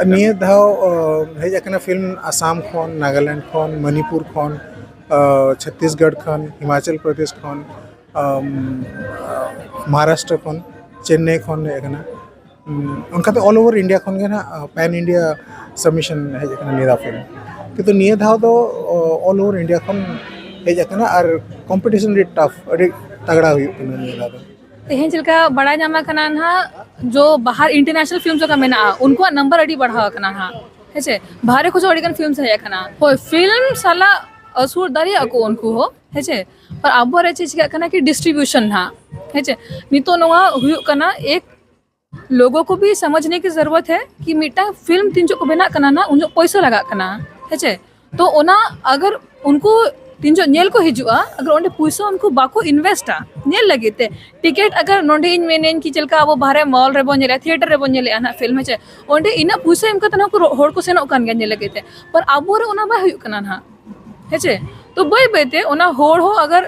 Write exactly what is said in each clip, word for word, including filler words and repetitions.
ᱱᱤᱭᱟᱹ ᱫᱷᱟᱣ ᱦᱮᱡ ᱟᱠᱟᱱᱟ ᱯᱷᱤᱞᱢ ᱟᱥᱟᱢ ᱠᱷᱚᱱ, ᱱᱟᱜᱟᱞᱮᱱᱰ ᱠᱷᱚᱱ, ᱢᱚᱱᱤᱯᱩᱨ ᱠᱷᱚᱱ, ᱪᱷᱚᱛᱛᱤᱥᱜᱚᱲ ᱠᱷᱚᱱ, ᱦᱤᱢᱟᱪᱚᱞ ᱯᱨᱚᱫᱮᱥ ᱠᱷᱚᱱ, ᱢᱚᱦᱟᱨᱟᱥᱴᱨᱚ ᱠᱷᱚᱱ, ᱪᱮᱱᱱᱟᱭ ᱠᱷᱚᱱ ᱦᱮᱡ ᱟᱠᱟᱱᱟ᱾ ᱚᱱᱠᱟᱛᱮ all over India ᱠᱷᱚᱱ ᱜᱮ ᱱᱟᱦᱟᱜ pan India submission ᱦᱮᱡ ᱟᱠᱟᱱᱟ ᱱᱤᱭᱟᱹ ᱫᱷᱟᱣ ᱯᱷᱤᱞᱢ᱾ ᱠᱤᱱᱛᱩ ᱱᱤᱭᱟᱹ ᱫᱷᱟᱣ ᱫᱚ all over India ᱠᱷᱚᱱ ᱦᱮᱡ ᱟᱠᱟᱱᱟ ᱟᱨ ᱠᱚᱢᱯᱤᱴᱤᱥᱚᱱ ᱟᱹᱰᱤ ᱴᱟᱯᱷ, ᱟᱹᱰᱤ ᱛᱟᱜᱲᱟ ᱦᱩᱭᱩᱜ ᱠᱟᱱᱟ ᱱᱤᱭᱟᱹ ᱫᱷᱟᱣ ᱫᱚ᱾ ᱛᱮᱦᱮᱧ ᱪᱮᱫ ᱞᱮᱠᱟ ᱵᱟᱲᱟᱭ ᱧᱟᱢ ᱟᱠᱟᱱᱟ ᱱᱟᱦᱟᱜ, ᱡᱚ ᱵᱟᱦᱟᱨ international films ᱚᱠᱟ ᱢᱮᱱᱟᱜᱼᱟ, ᱩᱱᱠᱩᱣᱟᱜ ᱱᱟᱢᱵᱟᱨ ᱟᱹᱰᱤ ᱵᱟᱲᱦᱟᱣ ᱟᱠᱟᱱᱟ ᱱᱟᱦᱟᱜ᱾ ᱦᱮᱸ ᱪᱮ? ᱵᱟᱦᱨᱮ ᱠᱷᱚᱱ ᱦᱚᱸ ᱟᱹᱰᱤ ᱜᱟᱱ ᱯᱷᱤᱞᱢᱥ ᱦᱮᱡ ᱟᱠᱟᱱᱟ᱾ ᱦᱳᱭ, ᱯᱷᱤᱞᱢ ᱥᱟᱞᱟᱜ ᱟᱹᱥᱩᱨ ᱫᱟᱲᱮᱭᱟᱜᱼᱟ ᱠᱚ ᱩᱱᱠᱩ ᱦᱚᱸ᱾ ᱦᱮᱸ ᱪᱮ? ᱟᱨ ᱟᱵᱚᱣᱟᱜ ᱨᱮ ᱪᱮᱫ ᱪᱤᱠᱟᱹᱜ ᱠᱟᱱᱟ ᱠᱤ, ᱰᱤᱥᱴᱨᱤᱵᱤᱭᱩᱥᱚᱱ ᱱᱟᱦᱟᱜ᱾ ᱦᱮᱸ ᱪᱮ? ᱱᱤᱛᱚᱜ ᱱᱚᱣᱟ ᱦᱩᱭᱩᱜ ᱠᱟᱱᱟ, ᱮᱠ ᱞᱳᱜᱳ ᱠᱚ ᱵᱷᱤ ᱥᱟᱢᱟᱡᱷᱱᱮ ᱠᱤ ᱡᱟᱨᱩᱨᱟᱛ ᱦᱮ ᱠᱤ ᱢᱤᱫᱴᱟᱝ ᱯᱷᱤᱞᱢ ᱛᱤᱱ ᱡᱚᱠᱷᱚᱱ ᱠᱚ ᱵᱮᱱᱟᱜ ᱠᱟᱱᱟ ᱱᱟᱦᱟᱜ, ᱩᱱ ᱡᱚᱠᱷᱚᱱ ᱯᱚᱭᱥᱟ ᱞᱟᱜᱟᱜ ᱠᱟᱱᱟ᱾ ᱦᱮᱸ ᱪᱮ? ᱛᱚ ᱚᱱᱟ ᱟᱜᱟᱨ ᱩᱱᱠᱩ ᱛᱤᱱ ᱡᱚᱠᱷᱚᱱ ᱧᱮᱞ ᱠᱚ ᱦᱤᱡᱩᱜᱼᱟ, ᱟᱜᱟᱨ ᱚᱸᱰᱮ ᱯᱚᱭᱥᱟ ᱩᱱᱠᱩ ᱵᱟᱠᱚ ᱤᱱᱵᱷᱮᱥᱴᱟ ᱧᱮᱞ ᱞᱟᱹᱜᱤᱫ ᱛᱮ, ᱴᱤᱠᱤᱴ ᱟᱜᱟᱨ ᱱᱚᱸᱰᱮ ᱤᱧ ᱢᱮᱱᱟᱹᱧ ᱠᱤ ᱪᱮᱫ ᱞᱮᱠᱟ ᱟᱵᱚ ᱵᱟᱦᱨᱮ ᱢᱚᱞ ᱨᱮᱵᱚᱱ ᱧᱮᱞᱮᱫᱼᱟ, ᱛᱷᱤᱭᱮᱴᱟᱨ ᱨᱮᱵᱚᱱ ᱧᱮᱞᱮᱫᱼᱟ ᱱᱟᱦᱟᱜ ᱯᱷᱤᱞᱢ, ᱦᱮᱸ ᱪᱮ? ᱚᱸᱰᱮ ᱤᱱᱟᱹᱜ ᱯᱚᱭᱥᱟ ᱮᱢ ᱠᱟᱛᱮ ᱦᱚᱸ ᱠᱚ ᱨᱚ-, ᱦᱚᱲ ᱠᱚ ᱥᱮᱱᱚᱜ ᱠᱟᱱ ᱜᱮᱭᱟ ᱧᱮᱞ ᱞᱟᱹᱜᱤᱫ ᱛᱮ, ᱯᱟᱨ ᱟᱵᱚ ᱨᱮ ᱚᱱᱟ ᱵᱟᱭ ᱦᱩᱭᱩᱜ ᱠᱟᱱᱟ ᱱᱟᱦᱟᱜ᱾ ᱦᱮᱸ ᱪᱮ? ᱛᱚ ᱵᱟᱹᱭ ᱵᱟᱹᱭ ᱛᱮ ᱚᱱᱟ ᱦᱚᱲ ᱦᱚᱸ ᱟᱜᱟᱨ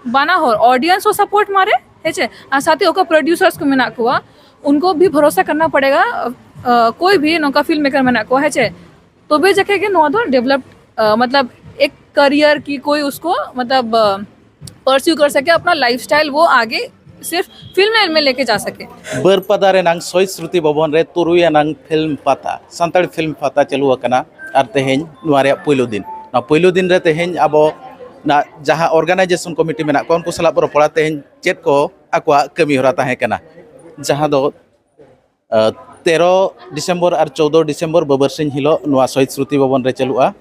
ᱵᱟᱱᱟ ᱦᱚᱲ, ᱚᱰᱤᱭᱮᱱᱥ ᱦᱚᱸ ᱥᱟᱯᱳᱨᱴ ᱢᱟᱨᱮ, ᱦᱮᱸ ᱪᱮ, ᱟᱨ ᱥᱟᱛᱷᱮ ᱚᱠᱟ ᱯᱨᱚᱰᱭᱩᱥᱟᱨᱥ ᱠᱚ ᱢᱮᱱᱟᱜ ᱠᱚᱣᱟ, ᱩᱱᱠᱩ ᱵᱷᱤ ᱵᱷᱚᱨᱚᱥᱟ ᱠᱟᱨᱱᱟ ᱯᱟᱲᱮᱜᱟ, ᱟ, ᱠᱳᱭ ᱵᱷᱤ ᱱᱚᱝᱠᱟ ᱯᱷᱤᱞᱢ ᱢᱮᱠᱟᱨ ᱢᱮᱱᱟᱜ ᱠᱚᱣᱟ, ᱦᱮᱸ ᱪᱮ, ᱛᱚᱵᱮ ᱡᱟᱠᱮ ᱜᱮ ᱱᱚᱣᱟ ᱫᱚ ᱰᱮᱵᱷᱞᱚᱯ, ᱟ, ᱢᱚᱛᱞᱚᱵ ᱮᱠ ᱠᱟᱨᱤᱭᱟᱨ ᱠᱤ ᱠᱳᱭ ᱩᱥᱠᱳ ᱢᱚᱛᱞᱚᱵ, ᱟ, ᱯᱟᱨᱥᱤᱭᱩ ᱠᱟᱨ ᱥᱟᱠᱮ, ᱟᱯᱱᱟ ᱞᱟᱭᱤᱯᱷ ᱥᱴᱟᱭᱤᱞ ᱣᱳ ᱟᱜᱮ ᱥᱤᱨᱯᱷ ᱯᱷᱤᱞᱢ ᱞᱟᱭᱤᱱ ᱢᱮ ᱞᱮᱠᱮ ᱡᱟ ᱥᱟᱠᱮ᱾ ᱵᱟᱹᱨᱯᱟᱫᱟ ᱨᱮᱱᱟᱝ ᱥᱚᱦᱤᱫ ᱥᱢᱨᱩᱛᱤ ᱵᱷᱚᱵᱚᱱ ᱨᱮ ᱛᱩᱨᱩᱭ ᱟᱱᱟᱝ ᱯᱷᱤᱞᱢ ᱯᱟᱛᱟ, ᱥᱟᱱᱛᱟᱲᱤ ᱯᱷᱤᱞᱢ ᱯᱟᱛᱟ ᱪᱟᱹᱞᱩ ᱟᱠᱟᱱᱟ᱾ ᱟᱨ ᱛᱮᱦᱮᱧ ᱱᱚᱣᱟ ᱨᱮᱭᱟᱜ ᱯᱩᱭᱞᱩ ᱫᱤᱱ, ᱱᱚᱣᱟ ᱯᱩᱭᱞᱩ ᱫᱤᱱ ᱨᱮ ᱛᱮᱦᱮᱧ ᱟᱵᱚ ᱱᱟ ᱡᱟᱦᱟᱸ ᱚᱨᱜᱟᱱᱟᱭᱡᱮᱥᱚᱱ ᱠᱚᱢᱤᱴᱤ ᱢᱮᱱᱟᱜ ᱠᱚᱣᱟ, ᱩᱱᱠᱩ ᱥᱟᱞᱟᱜ ᱵᱚ ᱨᱚᱯᱚᱲᱟ ᱛᱮᱦᱮᱧ ᱪᱮᱫ ᱠᱚ ᱟᱠᱚᱣᱟᱜ ᱠᱟᱹᱢᱤ ᱦᱚᱨᱟ ᱛᱟᱦᱮᱸ ᱠᱟᱱᱟ, ᱡᱟᱦᱟᱸ ᱫᱚ ᱛᱮᱨᱚ ᱰᱤᱥᱮᱢᱵᱚᱨ ᱟᱨ ᱪᱳᱫᱽᱫᱳ ᱰᱤᱥᱮᱢᱵᱚᱨ ᱵᱟᱵᱟᱨᱥᱤᱧ ᱦᱤᱞᱳᱜ ᱱᱚᱣᱟ ᱥᱚᱦᱤᱫ ᱥᱢᱨᱩᱛᱤ ᱵᱷᱚᱵᱚᱱ ᱨᱮ ᱪᱟᱹᱞᱩᱜᱼᱟ᱾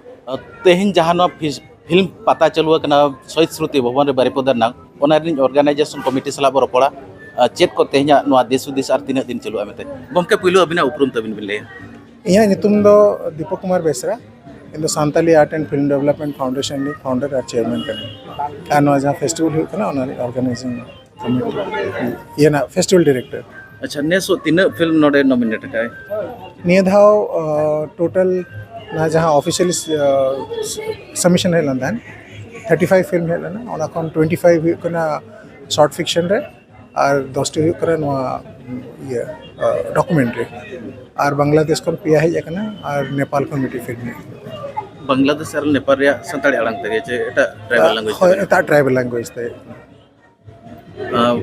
ᱛᱮᱦᱮᱧ ᱡᱟᱦᱟᱸ ᱱᱚᱣᱟ ᱯᱷᱤ- ᱯᱷᱤᱞᱢ ᱯᱟᱛᱟ ᱪᱟᱹᱞᱩ ᱟᱠᱟᱱᱟ ᱥᱚᱦᱤᱫ ᱥᱢᱨᱩᱛᱤ ᱵᱷᱚᱵᱚᱱ ᱨᱮ ᱵᱟᱨᱤᱯᱚᱫᱟ ᱨᱮᱱᱟᱜ, ᱚᱱᱟ ᱨᱤᱱᱤᱡ ᱚᱨᱜᱟᱱᱟᱭᱡᱮᱥᱚᱱ ᱠᱚᱢᱤᱴᱤ ᱥᱟᱞᱟᱜ ᱵᱚ ᱨᱚᱯᱚᱲᱟ᱾ ᱪᱮᱫ ᱠᱚ ᱛᱮᱦᱮᱧᱟᱜ ᱱᱚᱣᱟ ᱫᱤᱥ ᱦᱩᱫᱤᱥ ᱟᱨ ᱛᱤᱱᱟᱹᱜ ᱫᱤᱱ ᱪᱟᱹᱞᱩᱜᱼᱟ ᱢᱮᱱᱛᱮ᱾ ᱜᱚᱢᱠᱮ, ᱯᱩᱭᱞᱩ ᱟᱹᱵᱤᱱᱟᱜ ᱩᱯᱨᱩᱢ ᱛᱟᱹᱵᱤᱱ ᱵᱤᱱ ᱞᱟᱹᱭᱟ? ᱤᱧᱟᱹᱜ ᱧᱩᱛᱩᱢ ᱫᱚ ᱫᱤᱯᱚᱠ ᱠᱩᱢᱟᱨ ᱵᱮᱥᱨᱟ᱾ ᱤᱧ ᱫᱚ Santali art and film development foundation ᱨᱤᱱᱤᱡ ᱯᱷᱟᱣᱩᱱᱰᱟᱨ ᱟᱨ ᱪᱮᱭᱟᱨᱢᱮᱱ ᱠᱟᱹᱱᱟᱹᱧ᱾ ᱟᱨ ᱱᱚᱣᱟ ᱡᱟᱦᱟᱸ ᱯᱷᱮᱥᱴᱤᱵᱷᱟᱞ ᱦᱩᱭᱩᱜ ᱠᱟᱱᱟ, ᱚᱱᱟ ᱨᱤᱱᱤᱡ ᱚᱨᱜᱟᱱᱟᱭᱡᱤᱝ ᱠᱚᱢᱤᱴᱤ, ᱤᱭᱟᱹ ᱨᱮᱱᱟᱜ ᱯᱷᱮᱥᱴᱤᱵᱷᱟᱞ ᱰᱤᱨᱮᱠᱴᱚᱨ᱾ ᱟᱪᱪᱷᱟ, ᱱᱮᱥᱚᱜ ᱛᱤᱱᱟᱹᱜ ᱯᱷᱤᱞᱢ ᱱᱚᱰᱮ ᱱᱚᱢᱤᱱᱮᱴ ᱟᱠᱟᱫ? ᱱᱤᱭᱟᱹ ᱫᱷᱟᱣ ᱴᱳᱴᱟᱞ ᱚᱱᱟ ᱡᱟᱦᱟᱸ ᱚᱯᱷᱤᱥᱤᱭᱟᱞᱤ ᱥᱟᱵᱢᱤᱥᱚᱱ ᱦᱮᱡ ᱞᱮᱱ ᱛᱟᱦᱮᱸᱫ, ᱛᱷᱟᱨᱴᱤ ᱯᱷᱟᱭᱤᱵᱷ ᱯᱷᱤᱞᱢ ᱦᱮᱡ ᱞᱮᱱᱟ᱾ ᱚᱱᱟ ᱠᱷᱚᱱ ᱴᱩᱭᱮᱱᱴᱤ ᱯᱷᱟᱭᱤᱵᱷ ᱦᱩᱭᱩᱜ ᱠᱟᱱᱟ ᱥᱚᱨᱴ ᱯᱷᱤᱠᱥᱚᱱ ᱨᱮ, ᱟᱨ ᱫᱚᱥᱴᱤ ᱦᱩᱭᱩᱜ ᱠᱟᱱᱟ ᱱᱚᱣᱟ ᱤᱭᱟᱹ ᱰᱚᱠᱩᱢᱮᱱᱴᱟᱨᱤ᱾ ᱟᱨ ᱵᱟᱝᱞᱟᱫᱮᱥ ᱠᱷᱚᱱ ᱯᱮᱭᱟ ᱦᱮᱡ ᱟᱠᱟᱱᱟ, ᱟᱨ ᱱᱮᱯᱟᱞ ᱠᱷᱚᱱ ᱢᱤᱫᱴᱤᱡ ᱯᱷᱤᱞᱢ ᱦᱮᱡ ᱟᱠᱟᱱᱟ᱾ ᱵᱟᱝᱞᱟᱫᱮᱥ ᱟᱨ ᱱᱮᱯᱟᱞ ᱨᱮᱭᱟᱜ ᱥᱟᱱᱛᱟᱲᱤ ᱟᱲᱟᱝ ᱛᱮᱜᱮ ᱪᱮ ᱮᱴᱟᱜ ᱴᱨᱟᱭᱵᱟᱞ ᱞᱮᱝᱜᱩᱭᱮᱡᱽ? ᱦᱳᱭ, ᱮᱴᱟᱜ ᱴᱨᱟᱭᱵᱟᱞ ᱞᱮᱝᱜᱩᱭᱮᱡᱽ ᱛᱮ᱾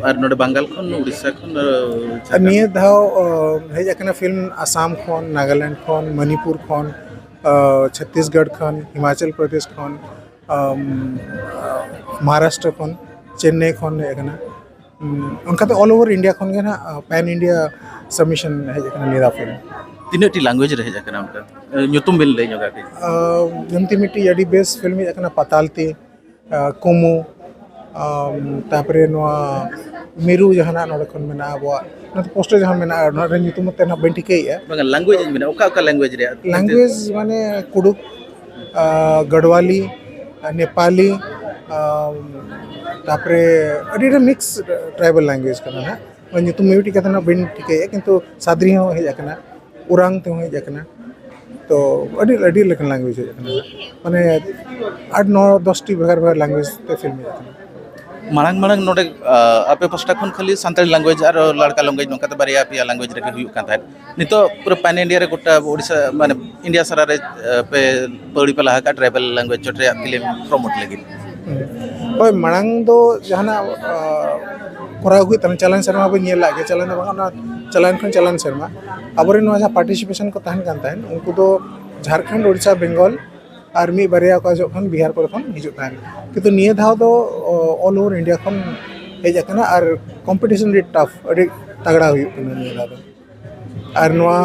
ᱟᱨ ᱱᱚᱰᱮ ᱵᱟᱝᱜᱟᱞ ᱠᱷᱚᱱ, ᱩᱲᱤᱥᱥᱟ ᱠᱷᱚᱱ, ᱟᱨ ᱱᱤᱭᱟᱹ ᱫᱷᱟᱣ ᱦᱮᱡ ᱟᱠᱟᱱᱟ ᱯᱷᱤᱞᱢ ᱟᱥᱟᱢ ᱠᱷᱚᱱ, ᱱᱟᱜᱟᱞᱮᱱᱰ ᱠᱷᱚᱱ, ᱢᱚᱱᱤᱯᱩᱨ ᱠᱷᱚᱱ, ᱪᱷᱚᱛᱛᱤᱥᱜᱚᱲ ᱠᱷᱚᱱ, ᱦᱤᱢᱟᱪᱚᱞ ᱯᱨᱚᱫᱮᱥ ᱠᱷᱚᱱ, ᱢᱚᱦᱟᱨᱟᱥᱴᱨᱚ ᱠᱷᱚᱱ, ᱪᱮᱱᱱᱟᱭ ᱠᱷᱚᱱ ᱦᱮᱡ ᱟᱠᱟᱱᱟ᱾ ᱚᱱᱠᱟᱛᱮ all over India ᱠᱷᱚᱱ ᱜᱮ ᱱᱟᱦᱟᱜ pan India submission ᱦᱮᱡ ᱟᱠᱟᱱᱟ ᱱᱤᱭᱟᱹ ᱫᱷᱟᱣ ᱯᱷᱤᱞᱢ᱾ ᱛᱤᱱᱟᱹᱜ ᱴᱤ ᱞᱮᱝᱜᱩᱭᱮᱡᱽ ᱨᱮ ᱦᱮᱡ ᱟᱠᱟᱱᱟ ᱚᱱᱠᱟ? ᱧᱩᱛᱩᱢ ᱵᱤᱱ ᱞᱟᱹᱭ ᱧᱚᱜᱟ ᱠᱟᱹᱡ᱾ ᱡᱮᱢᱛᱤ ᱢᱤᱫᱴᱤᱡ ᱟᱹᱰᱤ ᱵᱮᱥ ᱯᱷᱤᱞᱢ ᱦᱮᱡ ᱟᱠᱟᱱᱟ ᱯᱟᱛᱟᱞᱛᱤ, ᱠᱩᱢᱩ, ᱛᱟᱯᱚᱨᱮ ᱱᱚᱣᱟ ᱢᱤᱨᱩ ᱡᱟᱦᱟᱱᱟᱜ ᱱᱚᱰᱮ ᱠᱷᱚᱱ ᱢᱮᱱᱟᱜᱼᱟ ᱟᱵᱚᱣᱟᱜ, ᱚᱱᱟ ᱯᱳᱥᱴᱟᱨ ᱡᱟᱦᱟᱸ ᱢᱮᱱᱟᱜᱼᱟ, ᱱᱚᱣᱟ ᱨᱮᱱᱟᱜ ᱧᱩᱛᱩᱢ ᱛᱮ ᱱᱟᱦᱟᱜ ᱵᱟᱹᱧ ᱴᱷᱤᱠᱟᱹᱭᱮᱫᱼᱟ᱾ ᱵᱟᱝᱟ, ᱞᱮᱝᱜᱩᱭᱮᱡᱽ ᱤᱧ ᱢᱮᱱᱟ, ᱚᱠᱟ ᱚᱠᱟ ᱞᱮᱝᱜᱩᱭᱮᱡᱽ ᱨᱮᱭᱟᱜ? ᱞᱮᱝᱜᱩᱭᱮᱡᱽ ᱢᱟᱱᱮ ᱠᱩᱰᱩᱠ, ᱜᱟᱰᱣᱟᱞᱤ, ᱱᱮᱯᱟᱞᱤ, ᱛᱟᱯᱚᱨᱮ ᱟᱹᱰᱤ ᱟᱹᱰᱤ ᱢᱤᱠᱥ ᱴᱨᱟᱭᱵᱟᱞ ᱞᱮᱝᱜᱩᱭᱮᱡᱽ ᱠᱟᱱᱟ ᱱᱟᱦᱟᱜ᱾ ᱧᱩᱛᱩᱢ ᱢᱤᱫᱴᱤᱡ ᱠᱟᱛᱷᱟ ᱱᱟᱜ ᱵᱟᱹᱧ ᱴᱷᱤᱠᱟᱹᱭᱮᱫᱼᱟ, ᱠᱤᱱᱛᱩ ᱥᱟᱫᱽᱨᱤ ᱦᱚᱸ ᱦᱮᱡ ᱟᱠᱟᱱᱟ, ᱩᱨᱟᱝ ᱛᱮᱦᱚᱸ ᱦᱮᱡ ᱟᱠᱟᱱᱟ᱾ ᱛᱚ ᱟᱹᱰᱤ ᱟᱹᱰᱤ ᱞᱮᱠᱟᱱ ᱞᱮᱝᱜᱩᱭᱮᱡᱽ ᱦᱮᱡ ᱟᱠᱟᱱᱟ, ᱢᱟᱱᱮ ᱟᱴ ᱱᱚ ᱫᱚᱥᱴᱤ ᱵᱷᱮᱜᱟᱨ ᱵᱷᱮᱜᱟᱨ ᱞᱮᱝᱜᱩᱭᱮᱡᱽ ᱛᱮ ᱯᱷᱤᱞᱢ ᱦᱮᱡ ᱟᱠᱟᱱᱟ᱾ ᱢᱟᱲᱟᱝ ᱢᱟᱲᱟᱝ ᱱᱚᱰᱮ ᱟᱯᱮ ᱯᱟᱥᱴᱟ ᱠᱷᱚᱱ ᱠᱷᱟᱹᱞᱤ ᱥᱟᱱᱛᱟᱲᱤ ᱞᱮᱝᱜᱩᱭᱮᱡᱽ ᱟᱨ ᱞᱟᱲᱠᱟ ᱞᱮᱝᱜᱩᱭᱮᱡᱽ, ᱱᱚᱝᱠᱟᱛᱮ ᱵᱟᱨᱭᱟ ᱯᱮᱭᱟ ᱞᱮᱝᱜᱩᱭᱮᱡᱽ ᱨᱮᱜᱮ ᱦᱩᱭᱩᱜ ᱠᱟᱱ ᱛᱟᱦᱮᱸᱫ᱾ ᱱᱤᱛᱚᱜ ᱯᱩᱨᱟᱹ pan India ᱨᱮ ᱜᱚᱴᱟ ᱳᱰᱤᱥᱟ, ᱢᱟᱱᱮ ᱤᱱᱰᱤᱭᱟ ᱥᱟᱨᱟ ᱨᱮ ᱯᱮ ᱯᱟᱹᱣᱲᱤ ᱯᱮ ᱞᱟᱦᱟ ᱠᱟᱜᱼᱟ ᱴᱨᱟᱭᱵᱟᱞ ᱞᱮᱝᱜᱩᱭᱮᱡᱽ ᱪᱚᱨᱪᱟ ᱨᱮᱭᱟᱜ ᱯᱷᱤᱞᱢ ᱯᱨᱚᱢᱳᱴ ᱞᱟᱹᱜᱤᱫ᱾ ᱦᱳᱭ, ᱢᱟᱲᱟᱝ ᱫᱚ ᱡᱟᱦᱟᱱᱟᱜ ᱠᱚᱨᱟᱣ ᱟᱹᱜᱩᱭᱮᱫ ᱛᱟᱦᱮᱱᱟ, ᱪᱟᱞᱟᱣᱮᱱ ᱥᱮᱨᱢᱟ ᱵᱚᱱ ᱧᱮᱞ ᱞᱮᱫ ᱜᱮ, ᱪᱟᱞᱟᱣᱮᱱ ᱫᱚ ᱵᱟᱝ, ᱚᱱᱟ ᱪᱟᱞᱟᱣᱮᱱ ᱠᱷᱚᱱ ᱪᱟᱞᱟᱣᱮᱱ ᱥᱮᱨᱢᱟ ᱟᱵᱚᱨᱮᱱ ᱱᱚᱣᱟ ᱡᱟᱦᱟᱸ ᱯᱟᱨᱴᱤᱥᱤᱯᱮᱥᱚᱱ ᱠᱚ ᱛᱟᱦᱮᱱ ᱠᱟᱱ ᱛᱟᱦᱮᱸᱫ, ᱩᱱᱠᱩ ᱫᱚ ᱡᱷᱟᱲᱠᱷᱚᱸᱰ, ᱳᱰᱤᱥᱟ, ᱵᱮᱝᱜᱚᱞ ᱟᱨ ᱢᱤᱫ ᱵᱟᱨᱭᱟ ᱚᱠᱟ ᱡᱚᱦᱚᱜ ᱠᱷᱚᱱ ᱵᱤᱦᱟᱨ ᱠᱚᱨᱮ ᱠᱷᱚᱱ ᱦᱤᱡᱩᱜ ᱛᱟᱦᱮᱸᱫ᱾ ᱠᱤᱱᱛᱩ ᱱᱤᱭᱟᱹ ᱫᱷᱟᱣ ᱫᱚ all over India ᱠᱷᱚᱱ ᱦᱮᱡ ᱟᱠᱟᱱᱟ ᱟᱨ ᱠᱚᱢᱯᱤᱴᱤᱥᱚᱱ ᱟᱹᱰᱤ ᱴᱟᱯᱷ, ᱟᱹᱰᱤ ᱛᱟᱜᱲᱟ ᱦᱩᱭᱩᱜ ᱠᱟᱱᱟ ᱱᱤᱭᱟᱹ ᱫᱷᱟᱣ ᱫᱚ᱾ ᱟᱨ ᱱᱚᱣᱟ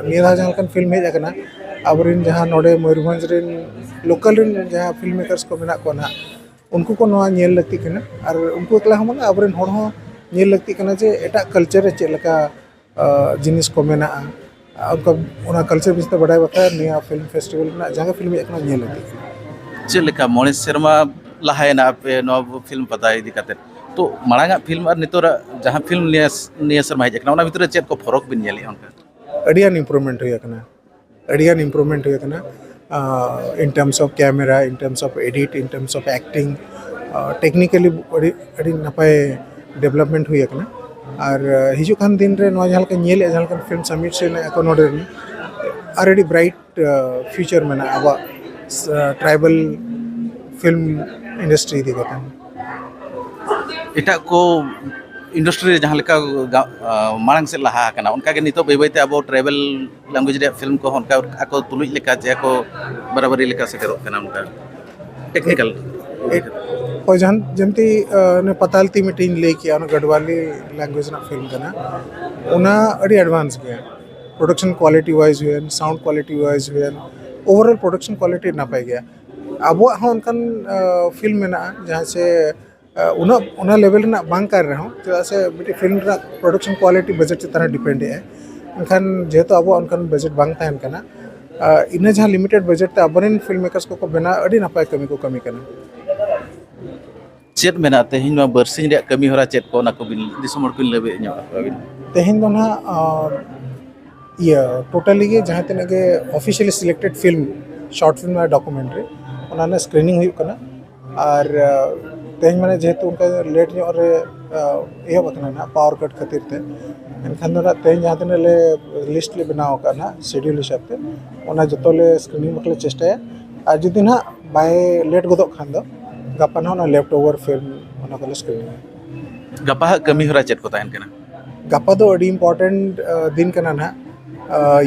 ᱱᱤᱭᱟᱹ ᱫᱷᱟᱣ ᱡᱟᱦᱟᱸ ᱞᱮᱠᱟᱱ ᱯᱷᱤᱞᱢ ᱦᱮᱡ ᱟᱠᱟᱱᱟ, ᱟᱵᱚᱨᱮᱱ ᱡᱟᱦᱟᱸ ᱱᱚᱰᱮ ᱢᱚᱭᱩᱨᱵᱷᱚᱸᱡᱽ ᱨᱮᱱ ᱞᱳᱠᱟᱞ ᱨᱮᱱ ᱡᱟᱦᱟᱸ ᱯᱷᱤᱞᱢ ᱢᱮᱠᱟᱨᱥ ᱠᱚ ᱢᱮᱱᱟᱜ ᱠᱚᱣᱟ ᱱᱟᱦᱟᱜ, ᱩᱱᱠᱩ ᱠᱚ ᱱᱚᱣᱟ ᱧᱮᱞ ᱞᱟᱹᱠᱛᱤᱜ ᱠᱟᱱᱟ᱾ ᱟᱨ ᱩᱱᱠᱩ ᱮᱠᱞᱟ ᱦᱚᱸ ᱵᱟᱝ, ᱟᱵᱚᱨᱮᱱ ᱦᱚᱲ ᱦᱚᱸ ᱧᱮᱞ ᱞᱟᱹᱠᱛᱤᱜ ᱠᱟᱱᱟ ᱡᱮ ᱮᱴᱟᱜ ᱠᱟᱞᱪᱟᱨ ᱨᱮ ᱪᱮᱫ ᱞᱮᱠᱟ ᱡᱤᱱᱤᱥ ᱠᱚ ᱢᱮᱱᱟᱜᱼᱟ, ᱚᱱᱠᱟ ᱚᱱᱟ ᱠᱟᱞᱪᱟᱨ ᱵᱤᱥᱚᱭ ᱛᱮ ᱵᱟᱰᱟᱭ ᱵᱟᱠᱷᱨᱟ ᱱᱤᱭᱟᱹ ᱯᱷᱤᱞᱢ ᱯᱷᱮᱥᱴᱤᱵᱷᱮᱞ ᱨᱮᱱᱟᱜ ᱡᱟᱦᱟᱸ ᱜᱮ ᱯᱷᱤᱞᱢ ᱦᱮᱡ ᱟᱠᱟᱱᱟ, ᱧᱮᱞ ᱞᱟᱹᱠᱛᱤᱜ ᱠᱟᱱᱟ᱾ ᱪᱮᱫ ᱞᱮᱠᱟ ᱢᱚᱬᱮ ᱥᱮᱨᱢᱟ ᱞᱟᱦᱟᱭᱮᱱᱟ ᱟᱯᱮ ᱱᱚᱣᱟ ᱯᱷᱤᱞᱢ ᱯᱟᱛᱟ ᱤᱫᱤ ᱠᱟᱛᱮ, ᱛᱚ ᱢᱟᱲᱟᱝᱟᱜ ᱯᱷᱤᱞᱢ ᱟᱨ ᱱᱤᱛᱚᱜᱟᱜ ᱡᱟᱦᱟᱸ ᱯᱷᱤᱞᱢ ᱱᱤᱭᱟᱹ ᱱᱤᱭᱟᱹ ᱥᱮᱨᱢᱟ ᱦᱮᱡ ᱟᱠᱟᱱᱟ, ᱚᱱᱟ ᱵᱷᱤᱛᱨᱤ ᱨᱮ ᱪᱮᱫ ᱠᱚ ᱯᱷᱚᱨᱚᱠ ᱵᱤᱱ ᱧᱮᱞᱮᱫᱼᱟ ᱚᱱᱠᱟ? ᱟᱹᱰᱤᱜᱟᱱ ᱤᱢᱯᱨᱩᱵᱷᱢᱮᱱᱴ ᱦᱩᱭ ᱟᱠᱟᱱᱟ, ᱟᱹᱰᱤᱜᱟᱱ ᱤᱢᱯᱨᱩᱵᱷᱢᱮᱱᱴ ᱦᱩᱭ ᱟᱠᱟᱱᱟ᱾ In terms of camera, in terms of edit, in terms of acting, technically ᱟᱹᱰᱤ ᱟᱹᱰᱤ ᱱᱟᱯᱟᱭ ᱰᱮᱵᱷᱞᱚᱯᱢᱮᱱᱴ ᱦᱩᱭ ᱟᱠᱟᱱᱟ᱾ ᱟᱨ ᱦᱤᱡᱩᱜ ᱠᱟᱱ ᱫᱤᱱ ᱨᱮ ᱱᱚᱣᱟ ᱡᱟᱦᱟᱸ ᱞᱮᱠᱟ ᱧᱮᱞᱮᱫᱼᱟ, ᱡᱟᱦᱟᱸ ᱞᱮᱠᱟᱱ ᱯᱷᱤᱞᱢ ᱥᱟᱵᱢᱤᱴ ᱦᱩᱭᱱᱟ ᱮᱠᱷᱚᱱ ᱱᱚᱰᱮ ᱨᱤᱱ, ᱟᱨ ᱟᱹᱰᱤ ᱵᱨᱟᱭᱤᱴ ᱯᱷᱤᱭᱩᱪᱟᱨ ᱢᱮᱱᱟᱜᱼᱟ ᱟᱵᱚᱣᱟᱜ ᱴᱨᱟᱭᱵᱟᱞ ᱯᱷᱤᱞᱢ ᱤᱱᱰᱟᱥᱴᱨᱤ ᱤᱫᱤ ᱠᱟᱛᱮ᱾ ᱮᱴᱟᱜ ᱠᱚ ᱤᱱᱰᱟᱥᱴᱨᱤ ᱨᱮ ᱡᱟᱦᱟᱸ ᱞᱮᱠᱟ ᱜᱟ- ᱟ, ᱢᱟᱲᱟᱝ ᱥᱮᱫ ᱞᱟᱦᱟ ᱟᱠᱟᱱᱟ, ᱚᱱᱠᱟᱜᱮ ᱱᱤᱛᱚᱜ ᱵᱟᱹᱭ ᱵᱟᱹᱭᱛᱮ ᱟᱵᱚ ᱴᱨᱟᱭᱵᱟᱞ ᱞᱮᱝᱜᱩᱭᱮᱡᱽ ᱨᱮᱭᱟᱜ ᱯᱷᱤᱞᱢ ᱠᱚᱦᱚᱸ ᱚᱱᱠᱟ ᱟᱠᱚ ᱛᱩᱞᱩᱡ ᱞᱮᱠᱟ ᱪᱮ ᱟᱠᱚ ᱵᱟᱨᱟᱵᱟᱨᱤ ᱞᱮᱠᱟ ᱥᱮᱴᱮᱨᱚᱜ ᱠᱟᱱᱟ ᱚᱱᱠᱟ ᱴᱮᱠᱱᱤᱠᱟᱞ᱾ ᱦᱳᱭ, ᱡᱟᱦᱟᱸ ᱡᱮᱢᱛᱤ ᱚᱱᱮ ᱯᱟᱛᱟᱞ ᱛᱤ ᱢᱤᱫᱴᱮᱱ ᱞᱟᱹᱭ ᱠᱮᱜᱼᱟ, ᱚᱱᱟ ᱜᱟᱰᱣᱟᱞᱤ ᱞᱮᱝᱜᱩᱭᱮᱡᱽ ᱨᱮᱱᱟᱜ ᱯᱷᱤᱞᱢ ᱠᱟᱱᱟ, ᱚᱱᱟ ᱟᱹᱰᱤ ᱮᱰᱵᱷᱟᱱᱥ ᱜᱮᱭᱟ᱾ ᱯᱨᱚᱰᱟᱠᱥᱚᱱ ᱠᱣᱟᱞᱤᱴᱤ ᱣᱟᱭᱤᱡᱽ ᱦᱩᱭᱮᱱ, ᱥᱟᱣᱩᱱᱰ ᱠᱣᱟᱞᱤᱴᱤ ᱣᱟᱭᱤᱡᱽ ᱦᱩᱭᱮᱱ, ᱳᱵᱷᱟᱨᱚᱞ ᱯᱨᱚᱰᱟᱠᱥᱚᱱ ᱠᱣᱟᱞᱤᱴᱤ ᱱᱟᱯᱟᱭ ᱜᱮᱭᱟ᱾ ᱟᱵᱚᱣᱟᱜ ᱦᱚᱸ ᱚᱱᱠᱟᱱ ᱯᱷᱤᱞᱢ ᱢᱮᱱᱟᱜᱼᱟ ᱡᱟᱦᱟᱸ ᱥᱮ ᱩᱱᱟᱹᱜ ᱚᱱᱟ ᱞᱮᱵᱮᱞ ᱨᱮᱱᱟᱜ ᱵᱟᱝ ᱠᱟᱱ ᱨᱮᱦᱚᱸ, ᱪᱮᱫᱟᱜ ᱥᱮ ᱢᱤᱫᱴᱮᱱ ᱯᱷᱤᱞᱢ ᱨᱮᱱᱟᱜ ᱯᱨᱚᱰᱟᱠᱥᱚᱱ ᱠᱣᱟᱞᱤᱴᱤ ᱵᱟᱡᱮᱴ ᱪᱮᱛᱟᱱ ᱨᱮ ᱰᱤᱯᱮᱱᱰ ᱮᱜᱼᱟᱭ᱾ ᱢᱮᱱᱠᱷᱟᱱ ᱡᱮᱦᱮᱛᱩ ᱟᱵᱚᱣᱟᱜ ᱚᱱᱠᱟᱱ ᱵᱟᱡᱮᱴ ᱵᱟᱝ ᱛᱟᱦᱮᱱ ᱠᱟᱱᱟ, ᱤᱱᱟᱹ ᱡᱟᱦᱟᱸ ᱞᱤᱢᱤᱴᱮᱰ ᱵᱟᱡᱮᱴ ᱛᱮ ᱟᱵᱚᱨᱮᱱ ᱯᱷᱤᱞᱢ ᱢᱮᱠᱟᱨᱥ ᱠᱚᱠᱚ ᱵᱮᱱᱟᱣ, ᱟᱹᱰᱤ ᱱᱟᱯᱟᱭ ᱠᱟᱹᱢᱤ ᱠᱚ ᱠᱟᱹᱢᱤ ᱠᱟᱱᱟ᱾ ᱪᱮᱫ ᱢᱮᱱᱟᱜᱼᱟ ᱛᱮᱦᱮᱧ ᱱᱚᱣᱟ ᱵᱟᱨᱥᱤᱧ ᱨᱮᱭᱟᱜ ᱠᱟᱹᱢᱤ ᱦᱚᱨᱟ ᱪᱮᱫ ᱠᱚ, ᱚᱱᱟ ᱠᱚᱵᱤᱱ ᱫᱤᱥᱚᱢ ᱦᱚᱲ ᱠᱚᱵᱤᱱ ᱞᱟᱹᱭ ᱧᱚᱜ ᱟᱠᱚᱣᱟ ᱵᱤᱱ? ᱛᱮᱦᱮᱧ ᱫᱚ ᱱᱟᱦᱟᱜ ᱤᱭᱟᱹ ᱴᱳᱴᱟᱞᱤ ᱜᱮ ᱡᱟᱦᱟᱸ ᱛᱤᱱᱟᱹᱜ ᱜᱮ officially selected film, short film ᱟᱨ ᱰᱚᱠᱩᱢᱮᱱᱴᱟᱨᱤ, ᱚᱱᱟ ᱨᱮᱱᱟᱜ ᱥᱠᱨᱤᱱᱤᱝ ᱦᱩᱭᱩᱜ ᱠᱟᱱᱟ᱾ ᱟᱨ ᱛᱮᱦᱮᱧ ᱢᱟᱱᱮ ᱡᱮᱦᱮᱛᱩ ᱚᱱᱠᱟ ᱞᱮᱴ ᱧᱚᱜ ᱨᱮ ᱮᱦᱚᱵ ᱟᱠᱟᱱᱟ ᱱᱟᱦᱟᱜ ᱯᱟᱣᱟᱨ ᱠᱟᱴ ᱠᱷᱟᱹᱛᱤᱨ ᱛᱮ, ᱮᱱᱠᱷᱟᱱ ᱫᱚ ᱱᱟᱦᱟᱜ ᱛᱮᱦᱮᱧ ᱡᱟᱦᱟᱸ ᱛᱤᱱᱟᱹᱜ ᱞᱮ ᱞᱤᱥᱴ ᱞᱮ ᱵᱮᱱᱟᱣ ᱟᱠᱟᱫ ᱱᱟᱦᱟᱜ ᱥᱤᱰᱤᱭᱩᱞ ᱦᱤᱥᱟᱹᱵ ᱛᱮ, ᱚᱱᱟ ᱡᱚᱛᱚ ᱞᱮ ᱥᱠᱨᱤᱱᱤᱝ ᱵᱟᱠᱷᱨᱟ ᱞᱮ ᱪᱮᱥᱴᱟᱭᱟ᱾ ᱟᱨ ᱡᱩᱫᱤ ᱱᱟᱦᱟᱜ ᱵᱟᱭ ᱞᱮᱴ ᱜᱚᱫᱚᱜ ᱠᱷᱟᱱ ᱫᱚ ᱜᱟᱯᱟ ᱱᱟᱦᱟᱜ ᱚᱱᱟ ᱞᱮᱯᱴ ᱳᱵᱷᱟᱨ ᱯᱷᱤᱞᱢ ᱚᱱᱟ ᱠᱚᱞᱮ ᱥᱠᱨᱤᱱᱤᱝᱟ᱾ ᱜᱟᱯᱟ ᱦᱟᱜ ᱠᱟᱹᱢᱤ ᱦᱚᱨᱟ ᱪᱮᱫ ᱠᱚ ᱛᱟᱦᱮᱱ ᱠᱟᱱᱟ? ᱜᱟᱯᱟ ᱫᱚ ᱟᱹᱰᱤ ᱤᱢᱯᱚᱨᱴᱮᱱᱴ ᱫᱤᱱ ᱠᱟᱱᱟ ᱱᱟᱦᱟᱜ᱾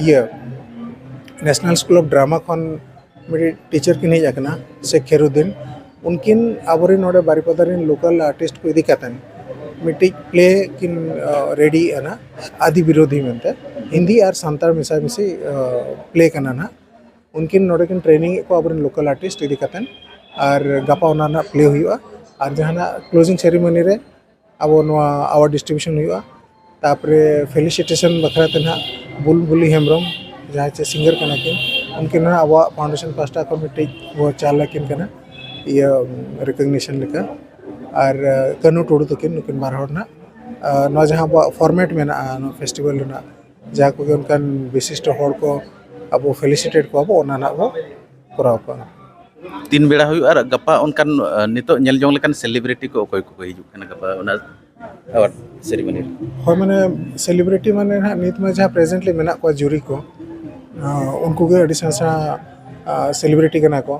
ᱤᱭᱟᱹ ᱱᱮᱥᱱᱟᱞ ᱥᱠᱩᱞ ᱚᱯᱷ ᱰᱨᱟᱢᱟ ᱠᱷᱚᱱ ᱢᱤᱫᱴᱤᱡ ᱴᱤᱪᱟᱨ ᱠᱤᱱ ᱦᱮᱡ ᱟᱠᱟᱱᱟ, ᱥᱮ ᱠᱷᱮᱨᱩᱫᱤᱱ, ᱩᱱᱠᱤᱱ ᱟᱵᱚᱨᱮᱱ ᱱᱚᱰᱮ ᱵᱟᱨᱤᱯᱟᱫᱟ ᱨᱮᱱ ᱞᱳᱠᱟᱞ ᱟᱨᱴᱤᱥᱴ ᱠᱚ ᱤᱫᱤ ᱠᱟᱛᱮᱱ ᱢᱤᱫᱴᱤᱡ ᱯᱞᱮ ᱠᱤᱱ ᱨᱮᱰᱤᱭᱮᱫᱼᱟ ᱱᱟᱦᱟᱜ, ᱟᱫᱤ ᱵᱤᱨᱳᱫᱷᱤ ᱢᱮᱱᱛᱮ᱾ ᱦᱤᱱᱫᱤ ᱟᱨ ᱥᱟᱱᱛᱟᱲ ᱢᱮᱥᱟᱢᱤᱥᱤ ᱯᱞᱮ ᱠᱟᱱᱟ ᱱᱟᱦᱟᱜ᱾ ᱩᱱᱠᱤᱱ ᱱᱚᱰᱮ ᱠᱤᱱ ᱴᱨᱮᱱᱤᱝ ᱮᱫ ᱠᱚᱣᱟ ᱟᱵᱚᱨᱮᱱ ᱞᱳᱠᱟᱞ ᱟᱨᱴᱤᱥᱴ ᱤᱫᱤ ᱠᱟᱛᱮᱱ᱾ ᱟᱨ ᱜᱟᱯᱟ ᱚᱱᱟ ᱨᱮᱱᱟᱜ ᱯᱞᱮ ᱦᱩᱭᱩᱜᱼᱟ᱾ ᱟᱨ ᱡᱟᱦᱟᱱᱟᱜ ᱠᱞᱳᱡᱤᱝ ᱥᱮᱨᱮᱢᱚᱱᱤ ᱨᱮ ᱟᱵᱚ ᱱᱚᱣᱟ ᱟᱣᱟᱨᱰ ᱰᱤᱥᱴᱨᱤᱵᱤᱭᱩᱥᱚᱱ ᱦᱩᱭᱩᱜᱼᱟ᱾ ᱛᱟᱨᱯᱚᱨᱮ ᱯᱷᱮᱞᱤᱥᱤᱴᱮᱥᱚᱱ ᱵᱟᱠᱷᱨᱟ ᱛᱮ ᱱᱟᱦᱟᱜ ᱵᱩᱞᱵᱩᱞᱤ ᱦᱮᱢᱵᱨᱚᱢ, ᱡᱟᱦᱟᱸᱭ ᱪᱮ ᱥᱤᱝᱜᱟᱨ ᱠᱟᱱᱟ ᱠᱤᱱ, ᱩᱱᱠᱤᱱ ᱦᱚᱸ ᱟᱵᱚᱣᱟᱜ ᱯᱷᱟᱣᱩᱱᱰᱮᱥᱚᱱ ᱯᱟᱦᱴᱟ ᱠᱷᱚᱱ ᱢᱤᱫᱴᱤᱡ ᱵᱚ ᱪᱟᱞ ᱟᱹᱠᱤᱱ ᱠᱟᱱᱟ ᱤᱭᱟᱹ ᱨᱤᱠᱚᱜᱱᱤᱥᱚᱱ ᱞᱮᱠᱟ᱾ ᱟᱨ ᱠᱟᱹᱱᱩ ᱴᱩᱰᱩ ᱛᱟᱹᱠᱤᱱ, ᱱᱩᱠᱤᱱ ᱵᱟᱨ ᱦᱚᱲ ᱱᱟᱦᱟᱜ ᱱᱚᱣᱟ ᱡᱟᱦᱟᱸ ᱟᱵᱚᱣᱟᱜ ᱯᱷᱚᱨᱢᱮᱴ ᱢᱮᱱᱟᱜᱼᱟ ᱱᱚᱣᱟ ᱯᱷᱮᱥᱴᱤᱵᱷᱮᱞ ᱨᱮᱱᱟᱜ, ᱡᱟᱦᱟᱸ ᱠᱚᱜᱮ ᱚᱱᱠᱟᱱ ᱵᱤᱥᱤᱥᱴᱚ ᱦᱚᱲ ᱠᱚ ᱟᱵᱚ ᱯᱷᱮᱞᱤᱥᱤᱴᱮᱴ ᱠᱚᱣᱟ ᱵᱚ, ᱚᱱᱟ ᱱᱟᱦᱟᱜ ᱵᱚ ᱠᱚᱨᱟᱣ ᱠᱚᱣᱟ᱾ ᱛᱤᱱ ᱵᱮᱲᱟ ᱦᱩᱭᱩᱜᱼᱟ ᱟᱨ ᱜᱟᱯᱟ ᱚᱱᱠᱟᱱ ᱱᱤᱛᱚᱜ ᱧᱮᱞ ᱡᱚᱝ ᱞᱮᱠᱟᱱ ᱥᱮᱞᱤᱵᱨᱤᱴᱤ ᱠᱚ ᱚᱠᱚᱭ ᱠᱚᱠᱚ ᱦᱤᱡᱩᱜ ᱠᱟᱱᱟ ᱜᱟᱯᱟ ᱚᱱᱟ award ceremony ᱨᱮ? ᱦᱳᱭ, ᱢᱟᱱᱮ ᱥᱮᱞᱤᱵᱨᱤᱴᱤ ᱢᱟᱱᱮ ᱱᱟᱦᱟᱜ ᱱᱤᱛ ᱢᱟ ᱡᱟᱦᱟᱸ ᱯᱨᱮᱡᱮᱱᱴᱞᱤ ᱢᱮᱱᱟᱜ ᱠᱚᱣᱟ ᱡᱩᱨᱤ ᱠᱚ, ᱟᱸ, ᱩᱱᱠᱩ ᱜᱮ ᱟᱹᱰᱤ ᱥᱮᱬᱟ ᱥᱮᱬᱟ, ᱟᱸ, ᱥᱮᱞᱤᱵᱨᱤᱴᱤ ᱠᱟᱱᱟ ᱠᱚ᱾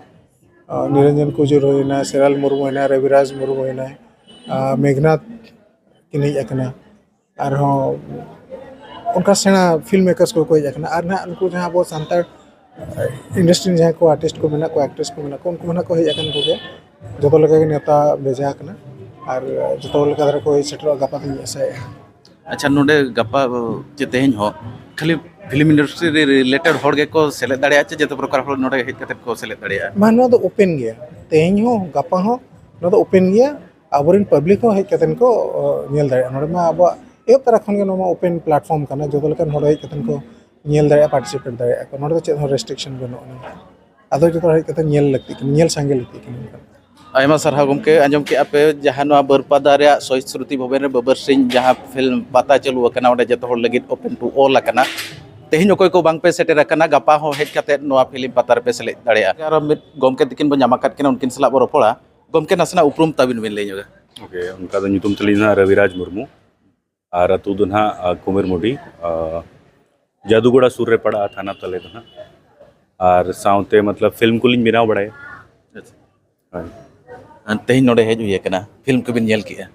ᱟᱸ, ᱱᱤᱨᱚᱧᱡᱚᱱ ᱠᱩᱡᱩᱨ ᱦᱩᱭᱱᱟ, ᱥᱮᱨᱟᱞ ᱢᱩᱨᱢᱩ ᱦᱩᱭᱱᱟ, ᱨᱚᱵᱤᱨᱟᱡᱽ ᱢᱩᱨᱢᱩ ᱦᱩᱭᱱᱟ, ᱟᱸ, ᱢᱮᱜᱷᱱᱟᱛᱷ ᱠᱤᱱ ᱦᱮᱡ ᱟᱠᱟᱱᱟ᱾ ᱟᱨᱦᱚᱸ ᱚᱱᱠᱟ ᱥᱮᱬᱟ ᱯᱷᱤᱞᱢ ᱢᱮᱠᱟᱨᱥ ᱠᱚᱠᱚ ᱦᱮᱡ ᱟᱠᱟᱱᱟ᱾ ᱟᱨ ᱱᱟᱦᱟᱜ ᱩᱱᱠᱩ ᱡᱟᱦᱟᱸ ᱟᱵᱚ ᱥᱟᱱᱛᱟᱲ ᱤᱱᱰᱟᱥᱴᱨᱤ ᱨᱮᱱ ᱡᱟᱦᱟᱸᱭ ᱠᱚ ᱟᱨᱴᱤᱥᱴ ᱠᱚ ᱢᱮᱱᱟᱜ ᱠᱚᱣᱟ, ᱮᱠᱴᱨᱮᱥ ᱠᱚ ᱢᱮᱱᱟᱜ ᱠᱚᱣᱟ, ᱩᱱᱠᱩ ᱦᱚᱸ ᱱᱟᱦᱟᱜ ᱠᱚ ᱦᱮᱡ ᱟᱠᱟᱱ ᱠᱚᱜᱮᱭᱟ᱾ ᱡᱚᱛᱚ ᱞᱮᱠᱟ ᱜᱮ ᱱᱮᱣᱛᱟ ᱵᱷᱮᱡᱟ ᱟᱠᱟᱱᱟ ᱟᱨ ᱡᱚᱛᱚ ᱞᱮᱠᱟ ᱫᱷᱟᱨᱟ ᱠᱚ ᱦᱮᱡ ᱥᱮᱴᱮᱨᱚᱜᱼᱟ, ᱜᱟᱯᱟ ᱫᱚᱧ ᱟᱥᱟᱭᱮᱫᱼᱟ᱾ ᱟᱪᱪᱷᱟ, ᱱᱚᱰᱮ ᱜᱟᱯᱟ ᱪᱮ ᱛᱮᱦᱮᱧ ᱦᱚᱸ ᱠᱷᱟᱹᱞᱤ ᱯᱷᱤᱞᱢ ᱤᱱᱰᱟᱥᱴᱨᱤ ᱨᱮ ᱨᱤᱞᱮᱴᱮᱰ ᱦᱚᱲ ᱜᱮᱠᱚ ᱥᱮᱞᱮᱫ ᱫᱟᱲᱮᱭᱟᱜᱼᱟ ᱪᱮ ᱡᱚᱛᱚ ᱯᱨᱚᱠᱟᱨ ᱦᱚᱲ ᱱᱚᱰᱮ ᱦᱮᱡ ᱠᱟᱛᱮ ᱠᱚ ᱥᱮᱞᱮᱫ ᱫᱟᱲᱮᱭᱟᱜᱼᱟ? ᱵᱟᱝ, ᱱᱚᱣᱟ ᱫᱚ ᱳᱯᱮᱱ ᱜᱮᱭᱟ, ᱛᱮᱦᱮᱧ ᱦᱚᱸ ᱜᱟᱯᱟ ᱦᱚᱸ ᱱᱚᱣᱟ ᱫᱚ ᱳᱯᱮᱱ ᱜᱮᱭᱟ᱾ ᱟᱵᱚᱨᱮᱱ ᱯᱟᱵᱽᱞᱤᱠ ᱦᱚᱸ ᱦᱮᱡ ᱠᱟᱛᱮ ᱠᱚ, ᱚ, ᱧᱮᱞ ᱫᱟᱲᱮᱭᱟᱜᱼᱟ᱾ ᱱᱚᱰᱮ ᱢᱟ ᱟᱵᱚᱣᱟᱜ ᱮᱦᱚᱵ ᱛᱚᱨᱟ ᱠᱷᱚᱱ ᱜᱮ ᱱᱚᱣᱟ ᱢᱟ ᱳᱯᱮᱱ ᱯᱞᱟᱴᱯᱷᱚᱨᱢ ᱠᱟᱱᱟ, ᱡᱚᱛᱚ ᱞᱮᱠᱟᱱ ᱦᱚᱲ ᱦᱮᱡ ᱠᱟᱛᱮ ᱠᱚ ᱧᱮᱞ ᱫᱟᱲᱮᱭᱟᱜᱼᱟ, ᱯᱟᱨᱴᱤᱥᱤᱯᱮᱴ ᱫᱟᱲᱮᱭᱟᱜᱼᱟ ᱠᱚ᱾ ᱱᱚᱰᱮ ᱫᱚ ᱪᱮᱫ ᱦᱚᱸ ᱨᱮᱥᱴᱨᱤᱠᱥᱚᱱ ᱵᱟᱹᱱᱩᱜ ᱟᱹᱱᱤᱡ᱾ ᱟᱫᱚ ᱡᱚᱛᱚ ᱦᱚᱲ ᱦᱮᱡ ᱠᱟᱛᱮ ᱧᱮᱞ ᱞᱟᱹᱠᱛᱤ ᱠᱟᱱᱟ, ᱧᱮᱞ ᱥᱟᱸᱜᱮ ᱞᱟᱹᱠᱛᱤ ᱠᱟᱱᱟ᱾ ᱟᱭᱢᱟ ᱥᱟᱨᱦᱟᱣ ᱜᱚᱢᱠᱮ᱾ ᱟᱸᱡᱚᱢ ᱠᱮᱜᱼᱟ ᱯᱮ ᱡᱟᱦᱟᱸ ᱱᱚᱣᱟ ᱵᱟᱹᱨᱯᱟᱫᱟ ᱨᱮᱭᱟᱜ ᱥᱚᱦᱤᱫ ᱥᱢᱨᱩᱛᱤ ᱵᱷᱚᱵᱚᱱ ᱨᱮ ᱵᱟᱵᱟᱨ ᱥᱤᱝ ᱡᱟᱦᱟᱸ ᱯᱷᱤᱞᱢ ᱯᱟᱛᱟ ᱪᱟᱹᱞᱩ ᱟᱠᱟᱱᱟ, ᱚᱸᱰᱮ ᱡᱚᱛᱚ ᱦᱚᱲ ᱞᱟᱹᱜᱤᱫ ᱳᱯᱮᱱ ᱴᱩ ᱚᱞ ᱟᱠᱟᱱᱟ᱾ ᱛᱮᱦᱮᱧ ᱚᱠᱚᱭ ᱠᱚ ᱵᱟᱝ ᱯᱮ ᱥᱮᱴᱮᱨ ᱟᱠᱟᱱᱟ, ᱜᱟᱯᱟ ᱦᱚᱸ ᱦᱮᱡ ᱠᱟᱛᱮ ᱱᱚᱣᱟ ᱯᱷᱤᱞᱢ ᱯᱟᱛᱟ ᱨᱮᱯᱮ ᱥᱮᱞᱮᱫ ᱫᱟᱲᱮᱭᱟᱜᱼᱟ᱾ ᱟᱨᱚ ᱢᱤᱫ ᱜᱚᱢᱠᱮ ᱛᱤᱠᱤᱱ ᱵᱚᱱ ᱧᱟᱢ ᱟᱠᱟᱫ ᱠᱤᱱᱟ, ᱩᱱᱠᱤᱱ ᱥᱟᱞᱟᱜ ᱵᱚᱱ ᱨᱚᱯᱚᱲᱟ᱾ ᱜᱚᱢᱠᱮ, ᱱᱟᱥᱮᱱᱟᱜ ᱩᱯᱨᱩᱢ ᱛᱟᱵᱤᱱ ᱵᱤᱱ ᱞᱟᱹᱭ ᱧᱚᱜᱟ᱾ ᱳᱠᱮ, ᱚᱱᱠᱟ ᱫᱚ ᱧᱩᱛᱩᱢ ᱛᱟᱹᱞᱤᱧ ᱫᱚ ᱦᱟᱸᱜ ᱨᱚᱵᱤᱨᱟᱡᱽ ᱢᱩᱨᱢᱩ, ᱟᱨ ᱟᱹᱛᱩ ᱫᱚ ᱱᱟᱦᱟᱜ, ᱟ, ᱠᱩᱢᱤᱨᱢᱩᱰᱤ, ᱟ, ᱡᱟᱫᱩᱜᱚᱲᱟ ᱥᱩᱨ ᱨᱮ ᱯᱟᱲᱟᱜᱼᱟ ᱛᱷᱟᱱᱟ ᱛᱟᱞᱮ ᱫᱚ ᱱᱟᱦᱟᱜ᱾ ᱟᱨ ᱥᱟᱶᱛᱮ ᱢᱚᱛᱞᱚᱵ ᱯᱷᱤᱞᱢ ᱠᱚᱞᱤᱧ ᱵᱮᱱᱟᱣ ᱵᱟᱲᱟᱭᱟ᱾ ᱟᱪᱪᱷᱟ᱾ ᱦᱳᱭ᱾ ᱟᱨ ᱛᱮᱦᱮᱧ ᱱᱚᱰᱮ ᱦᱮᱡ ᱦᱩᱭ ᱟᱠᱟᱱᱟ, ᱯᱷᱤᱞᱢ ᱠᱚᱵᱤᱱ ᱧᱮᱞ ᱠᱮᱜᱼᱟ?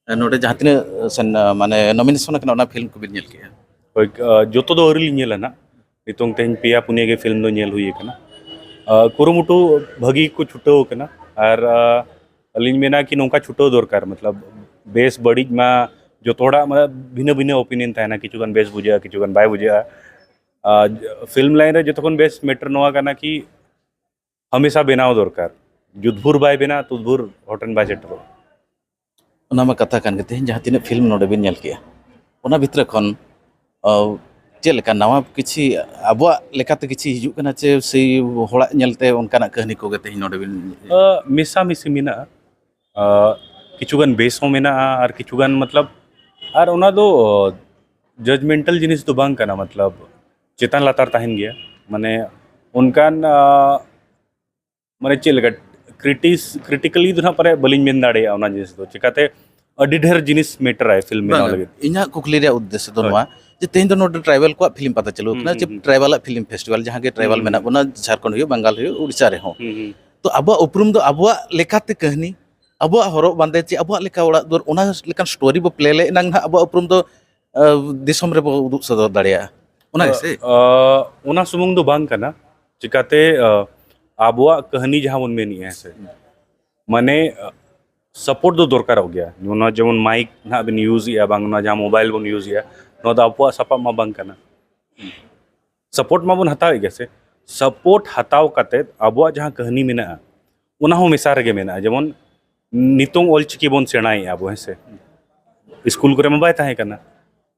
ᱟᱨ ᱱᱚᱰᱮ ᱡᱟᱦᱟᱸ ᱛᱤᱱᱟᱹᱜ ᱥᱮᱱ, ᱢᱟᱱᱮ ᱱᱚᱢᱤᱱᱮᱥᱚᱱ ᱟᱠᱟᱱᱟ, ᱚᱱᱟ ᱯᱷᱤᱞᱢ ᱠᱚᱵᱤᱱ ᱧᱮᱞ ᱠᱮᱜᱼᱟ? ᱦᱳᱭ, ᱟ, ᱡᱚᱛᱚ ᱫᱚ ᱟᱹᱣᱨᱤ ᱞᱤᱧ ᱧᱮᱞᱟ ᱱᱟᱦᱟᱜ᱾ ᱱᱤᱛᱚᱝ ᱛᱮᱦᱮᱧ ᱯᱮᱭᱟ ᱯᱩᱱᱭᱟᱹ ᱜᱮ ᱯᱷᱤᱞᱢ ᱫᱚ ᱧᱮᱞ ᱦᱩᱭ ᱟᱠᱟᱱᱟ᱾ ᱟ, ᱠᱩᱨᱩᱢᱩᱴᱩ ᱵᱷᱟᱹᱜᱤ ᱠᱚ ᱪᱷᱩᱴᱟᱹᱣ ᱟᱠᱟᱱᱟ᱾ ᱟᱨ, ᱟ, ᱟᱹᱞᱤᱧ ᱢᱮᱱᱟ ᱠᱤ ᱱᱚᱝᱠᱟ ᱪᱷᱩᱴᱟᱹᱣ ᱫᱚᱨᱠᱟᱨ, ᱢᱚᱛᱞᱚᱵ ᱵᱮᱥ ᱵᱟᱹᱲᱤᱡ ᱢᱟ ᱡᱚᱛᱚ ᱦᱚᱲᱟᱜ ᱢᱟ ᱵᱷᱤᱱᱟᱹ ᱵᱷᱤᱱᱟᱹ ᱚᱯᱤᱱᱤᱭᱚᱱ ᱛᱟᱦᱮᱱᱟ, ᱠᱤᱪᱷᱩ ᱜᱟᱱ ᱵᱮᱥ ᱵᱩᱡᱷᱟᱹᱜᱼᱟ, ᱠᱤᱪᱷᱩ ᱜᱟᱱ ᱵᱟᱭ ᱵᱩᱡᱷᱟᱹᱜᱼᱟ᱾ ᱟ, ᱯᱷᱤᱞᱢ ᱞᱟᱭᱤᱱ ᱨᱮ ᱡᱚᱛᱚ ᱠᱷᱚᱱ ᱵᱮᱥ ᱢᱮᱴᱟᱨ ᱱᱚᱣᱟ ᱠᱟᱱᱟ ᱠᱤ ᱦᱟᱢᱮᱥᱟ ᱵᱮᱱᱟᱣ ᱫᱚᱨᱠᱟᱨ, ᱡᱩᱫ ᱵᱷᱳᱨ ᱵᱟᱭ ᱵᱮᱱᱟᱜᱼᱟ ᱛᱩᱫ ᱵᱷᱳᱨ ᱦᱚᱲ ᱴᱷᱮᱱ ᱵᱟᱭ ᱥᱮᱴᱮᱨᱚᱜᱼᱟ᱾ ᱚᱱᱟ ᱢᱟ ᱠᱟᱛᱷᱟ ᱠᱟᱱ ᱜᱮ, ᱛᱮᱦᱮᱧ ᱡᱟᱦᱟᱸ ᱛᱤᱱᱟᱹᱜ ᱯᱷᱤᱞᱢ ᱱᱚᱰᱮ ᱵᱤᱱ ᱧᱮᱞ ᱠᱮᱜᱼᱟ, ᱚᱱᱟ ᱵᱷᱤᱛᱨᱤ ᱠᱷᱚᱱ, ᱚ, ᱪᱮᱫ ᱞᱮᱠᱟ ᱱᱟᱣᱟ ᱠᱤᱪᱷᱤ ᱟᱵᱚᱣᱟᱜ ᱞᱮᱠᱟᱛᱮ ᱠᱤᱪᱷᱤ ᱦᱤᱡᱩᱜ ᱠᱟᱱᱟ ᱪᱮ ᱥᱮᱭ ᱦᱚᱲᱟᱜ ᱧᱮᱞᱛᱮ ᱚᱱᱠᱟᱱᱟᱜ ᱠᱟᱹᱦᱱᱤ ᱠᱚᱜᱮ ᱛᱮᱦᱮᱧ ᱱᱚᱰᱮ ᱵᱤᱱ? ᱟ, ᱢᱮᱥᱟᱢᱤᱥᱤ ᱢᱮᱱᱟᱜᱼᱟ᱾ ᱟ, ᱠᱤᱪᱷᱩᱜᱟᱱ ᱵᱮᱥ ᱦᱚᱸ ᱢᱮᱱᱟᱜᱼᱟ ᱟᱨ ᱠᱤᱪᱷᱩᱜᱟᱱ ᱢᱚᱛᱞᱚᱵ, ᱟᱨ ᱚᱱᱟ ᱫᱚ ᱡᱟᱡᱽᱢᱮᱱᱴᱟᱞ ᱡᱤᱱᱤᱥ ᱫᱚ ᱵᱟᱝ ᱠᱟᱱᱟ, ᱢᱚᱛᱞᱚᱵ ᱪᱮᱛᱟᱱ ᱞᱟᱛᱟᱨ ᱛᱟᱦᱮᱱ ᱜᱮᱭᱟ᱾ ᱢᱟᱱᱮ ᱚᱱᱠᱟᱱ, ᱟ, ᱢᱟᱱᱮ ᱪᱮᱫ ᱞᱮᱠᱟ ᱠᱨᱤᱴᱤᱥ-, ᱠᱨᱤᱴᱤᱠᱟᱞᱤ ᱫᱚ ᱱᱟᱦᱟᱜ ᱯᱟᱞᱮ ᱵᱟᱹᱞᱤᱧ ᱢᱮᱱ ᱫᱟᱲᱮᱭᱟᱜᱼᱟ ᱚᱱᱟ ᱡᱤᱱᱤᱥ ᱫᱚ᱾ ᱪᱤᱠᱟᱛᱮ ᱟᱹᱰᱤ ᱰᱷᱮᱨ ᱡᱤᱱᱤᱥ ᱢᱮᱴᱟᱨᱟᱭ ᱯᱷᱤᱞᱢ ᱵᱮᱱᱟᱣ ᱵᱟᱝᱟ, ᱞᱟᱹᱜᱤᱫ᱾ ᱤᱧᱟᱹᱜ ᱠᱩᱠᱞᱤ ᱨᱮᱭᱟᱜ ᱩᱫᱽᱫᱮᱥᱥᱚ ᱫᱚ ᱦᱳᱭ᱾ ᱱᱚᱣᱟ ᱡᱮ ᱛᱮᱦᱮᱧ ᱫᱚ ᱱᱚᱰᱮ ᱴᱨᱟᱭᱵᱟᱞ ᱠᱚᱣᱟᱜ ᱯᱷᱤᱞᱢ ᱯᱟᱛᱟ ᱪᱟᱹᱞᱩ ᱦᱩᱸ, ᱠᱟᱱᱟ, ᱡᱮ ᱦᱩᱸ, ᱦᱩᱸ᱾ ᱴᱨᱟᱭᱵᱟᱞᱟᱜ ᱯᱷᱤᱞᱢ ᱯᱷᱮᱥᱴᱤᱵᱷᱟᱞ ᱡᱟᱦᱟᱸ ᱜᱮ ᱴᱨᱟᱭᱵᱟᱞ ᱦᱩᱸ, ᱢᱮᱱᱟᱜ ᱦᱩᱸ᱾ ᱵᱚᱱᱟ, ᱡᱷᱟᱲᱠᱷᱚᱸᱰ ᱦᱩᱭᱩᱜ, ᱵᱟᱝᱜᱟᱞ ᱦᱩᱭᱩᱜ, ᱩᱲᱤᱥᱥᱟ ᱨᱮᱦᱚᱸ᱾ ᱦᱩᱸ, ᱦᱩᱸ᱾ ᱛᱚ ᱟᱵᱚᱣᱟᱜ ᱩᱯᱨᱩᱢ ᱫᱚ ᱟᱵᱚᱣᱟᱜ ᱞᱮᱠᱟᱛᱮ ᱠᱟᱹᱦᱱᱤ, ᱟᱵᱚᱣᱟᱜ ᱦᱚᱨᱚᱜ ᱵᱟᱸᱫᱮ, ᱪᱮ ᱟᱵᱚᱣᱟᱜ ᱞᱮᱠᱟ ᱚᱲᱟᱜ ᱫᱩᱣᱟᱹᱨ, ᱚᱱᱟ ᱞᱮᱠᱟᱱ ᱥᱴᱳᱨᱤ ᱵᱚ ᱯᱞᱮ ᱞᱮ ᱮᱱᱟᱝ ᱱᱟᱦᱟᱜ ᱟᱵᱚᱣᱟᱜ ᱩᱯᱨᱩᱢ ᱫᱚ ᱟᱸ, ᱫᱤᱥᱚᱢ ᱨᱮᱵᱚ ᱩᱫᱩᱜ ᱥᱚᱫᱚᱨ ᱫᱟᱲᱮᱭᱟᱜᱼᱟ᱾ ᱚᱱᱟ ᱜᱮᱥᱮ? ᱟᱸ, ᱚᱱᱟ ᱥᱩᱢᱩᱝ ᱫᱚ ᱵᱟᱝ ᱠᱟᱱᱟ᱾ ᱪᱤᱠᱟᱛᱮ, ᱟᱸ, ᱟᱵᱚᱣᱟᱜ ᱠᱟᱹᱦᱱᱤ ᱡᱟᱦᱟᱸ ᱵᱚᱱ ᱢᱮᱱᱮᱜᱼᱟ, ᱦᱮᱸ ᱥᱮ, ᱢᱟᱱᱮ, ᱟᱸ, ᱥᱟᱯᱳᱨᱴ ᱫᱚ ᱫᱚᱨᱠᱟᱨᱚᱜ ᱜᱮᱭᱟ᱾ ᱱᱚᱣᱟ ᱡᱮᱢᱚᱱ ᱢᱟᱭᱤᱠ ᱱᱟᱦᱟᱜ ᱵᱤᱱ ᱤᱭᱩᱡᱽ ᱮᱜᱼᱟ, ᱵᱟᱝ ᱚᱱᱟ ᱡᱟᱦᱟᱸ ᱢᱳᱵᱟᱭᱤᱞ ᱵᱚᱱ ᱤᱭᱩᱡᱽ ᱮᱜᱼᱟ, ᱱᱚᱣᱟ ᱫᱚ ᱟᱵᱚᱣᱟᱜ ᱥᱟᱯᱟᱵ ᱢᱟ ᱵᱟᱝ ᱠᱟᱱᱟ᱾ ᱥᱟᱯᱳᱨᱴ ᱢᱟᱵᱚᱱ ᱦᱟᱛᱟᱣᱮᱫ ᱜᱮᱭᱟ ᱥᱮ, ᱥᱟᱯᱳᱨᱴ ᱦᱟᱛᱟᱣ ᱠᱟᱛᱮᱫ ᱟᱵᱚᱣᱟᱜ ᱡᱟᱦᱟᱸ ᱠᱟᱹᱦᱱᱤ ᱢᱮᱱᱟᱜᱼᱟ, ᱚᱱᱟ ᱦᱚᱸ ᱢᱮᱥᱟ ᱨᱮᱜᱮ ᱢᱮᱱᱟᱜᱼᱟ᱾ ᱡᱮᱢᱚᱱ ᱱᱤᱛᱚᱝ ᱚᱞᱪᱤᱠᱤ ᱵᱚᱱ ᱥᱮᱬᱟᱭᱮᱫᱼᱟ ᱟᱵᱚ, ᱦᱮᱸ ᱥᱮ, ᱥᱠᱩᱞ ᱠᱚᱨᱮ ᱢᱟ ᱵᱟᱭ ᱛᱟᱦᱮᱸ ᱠᱟᱱᱟ᱾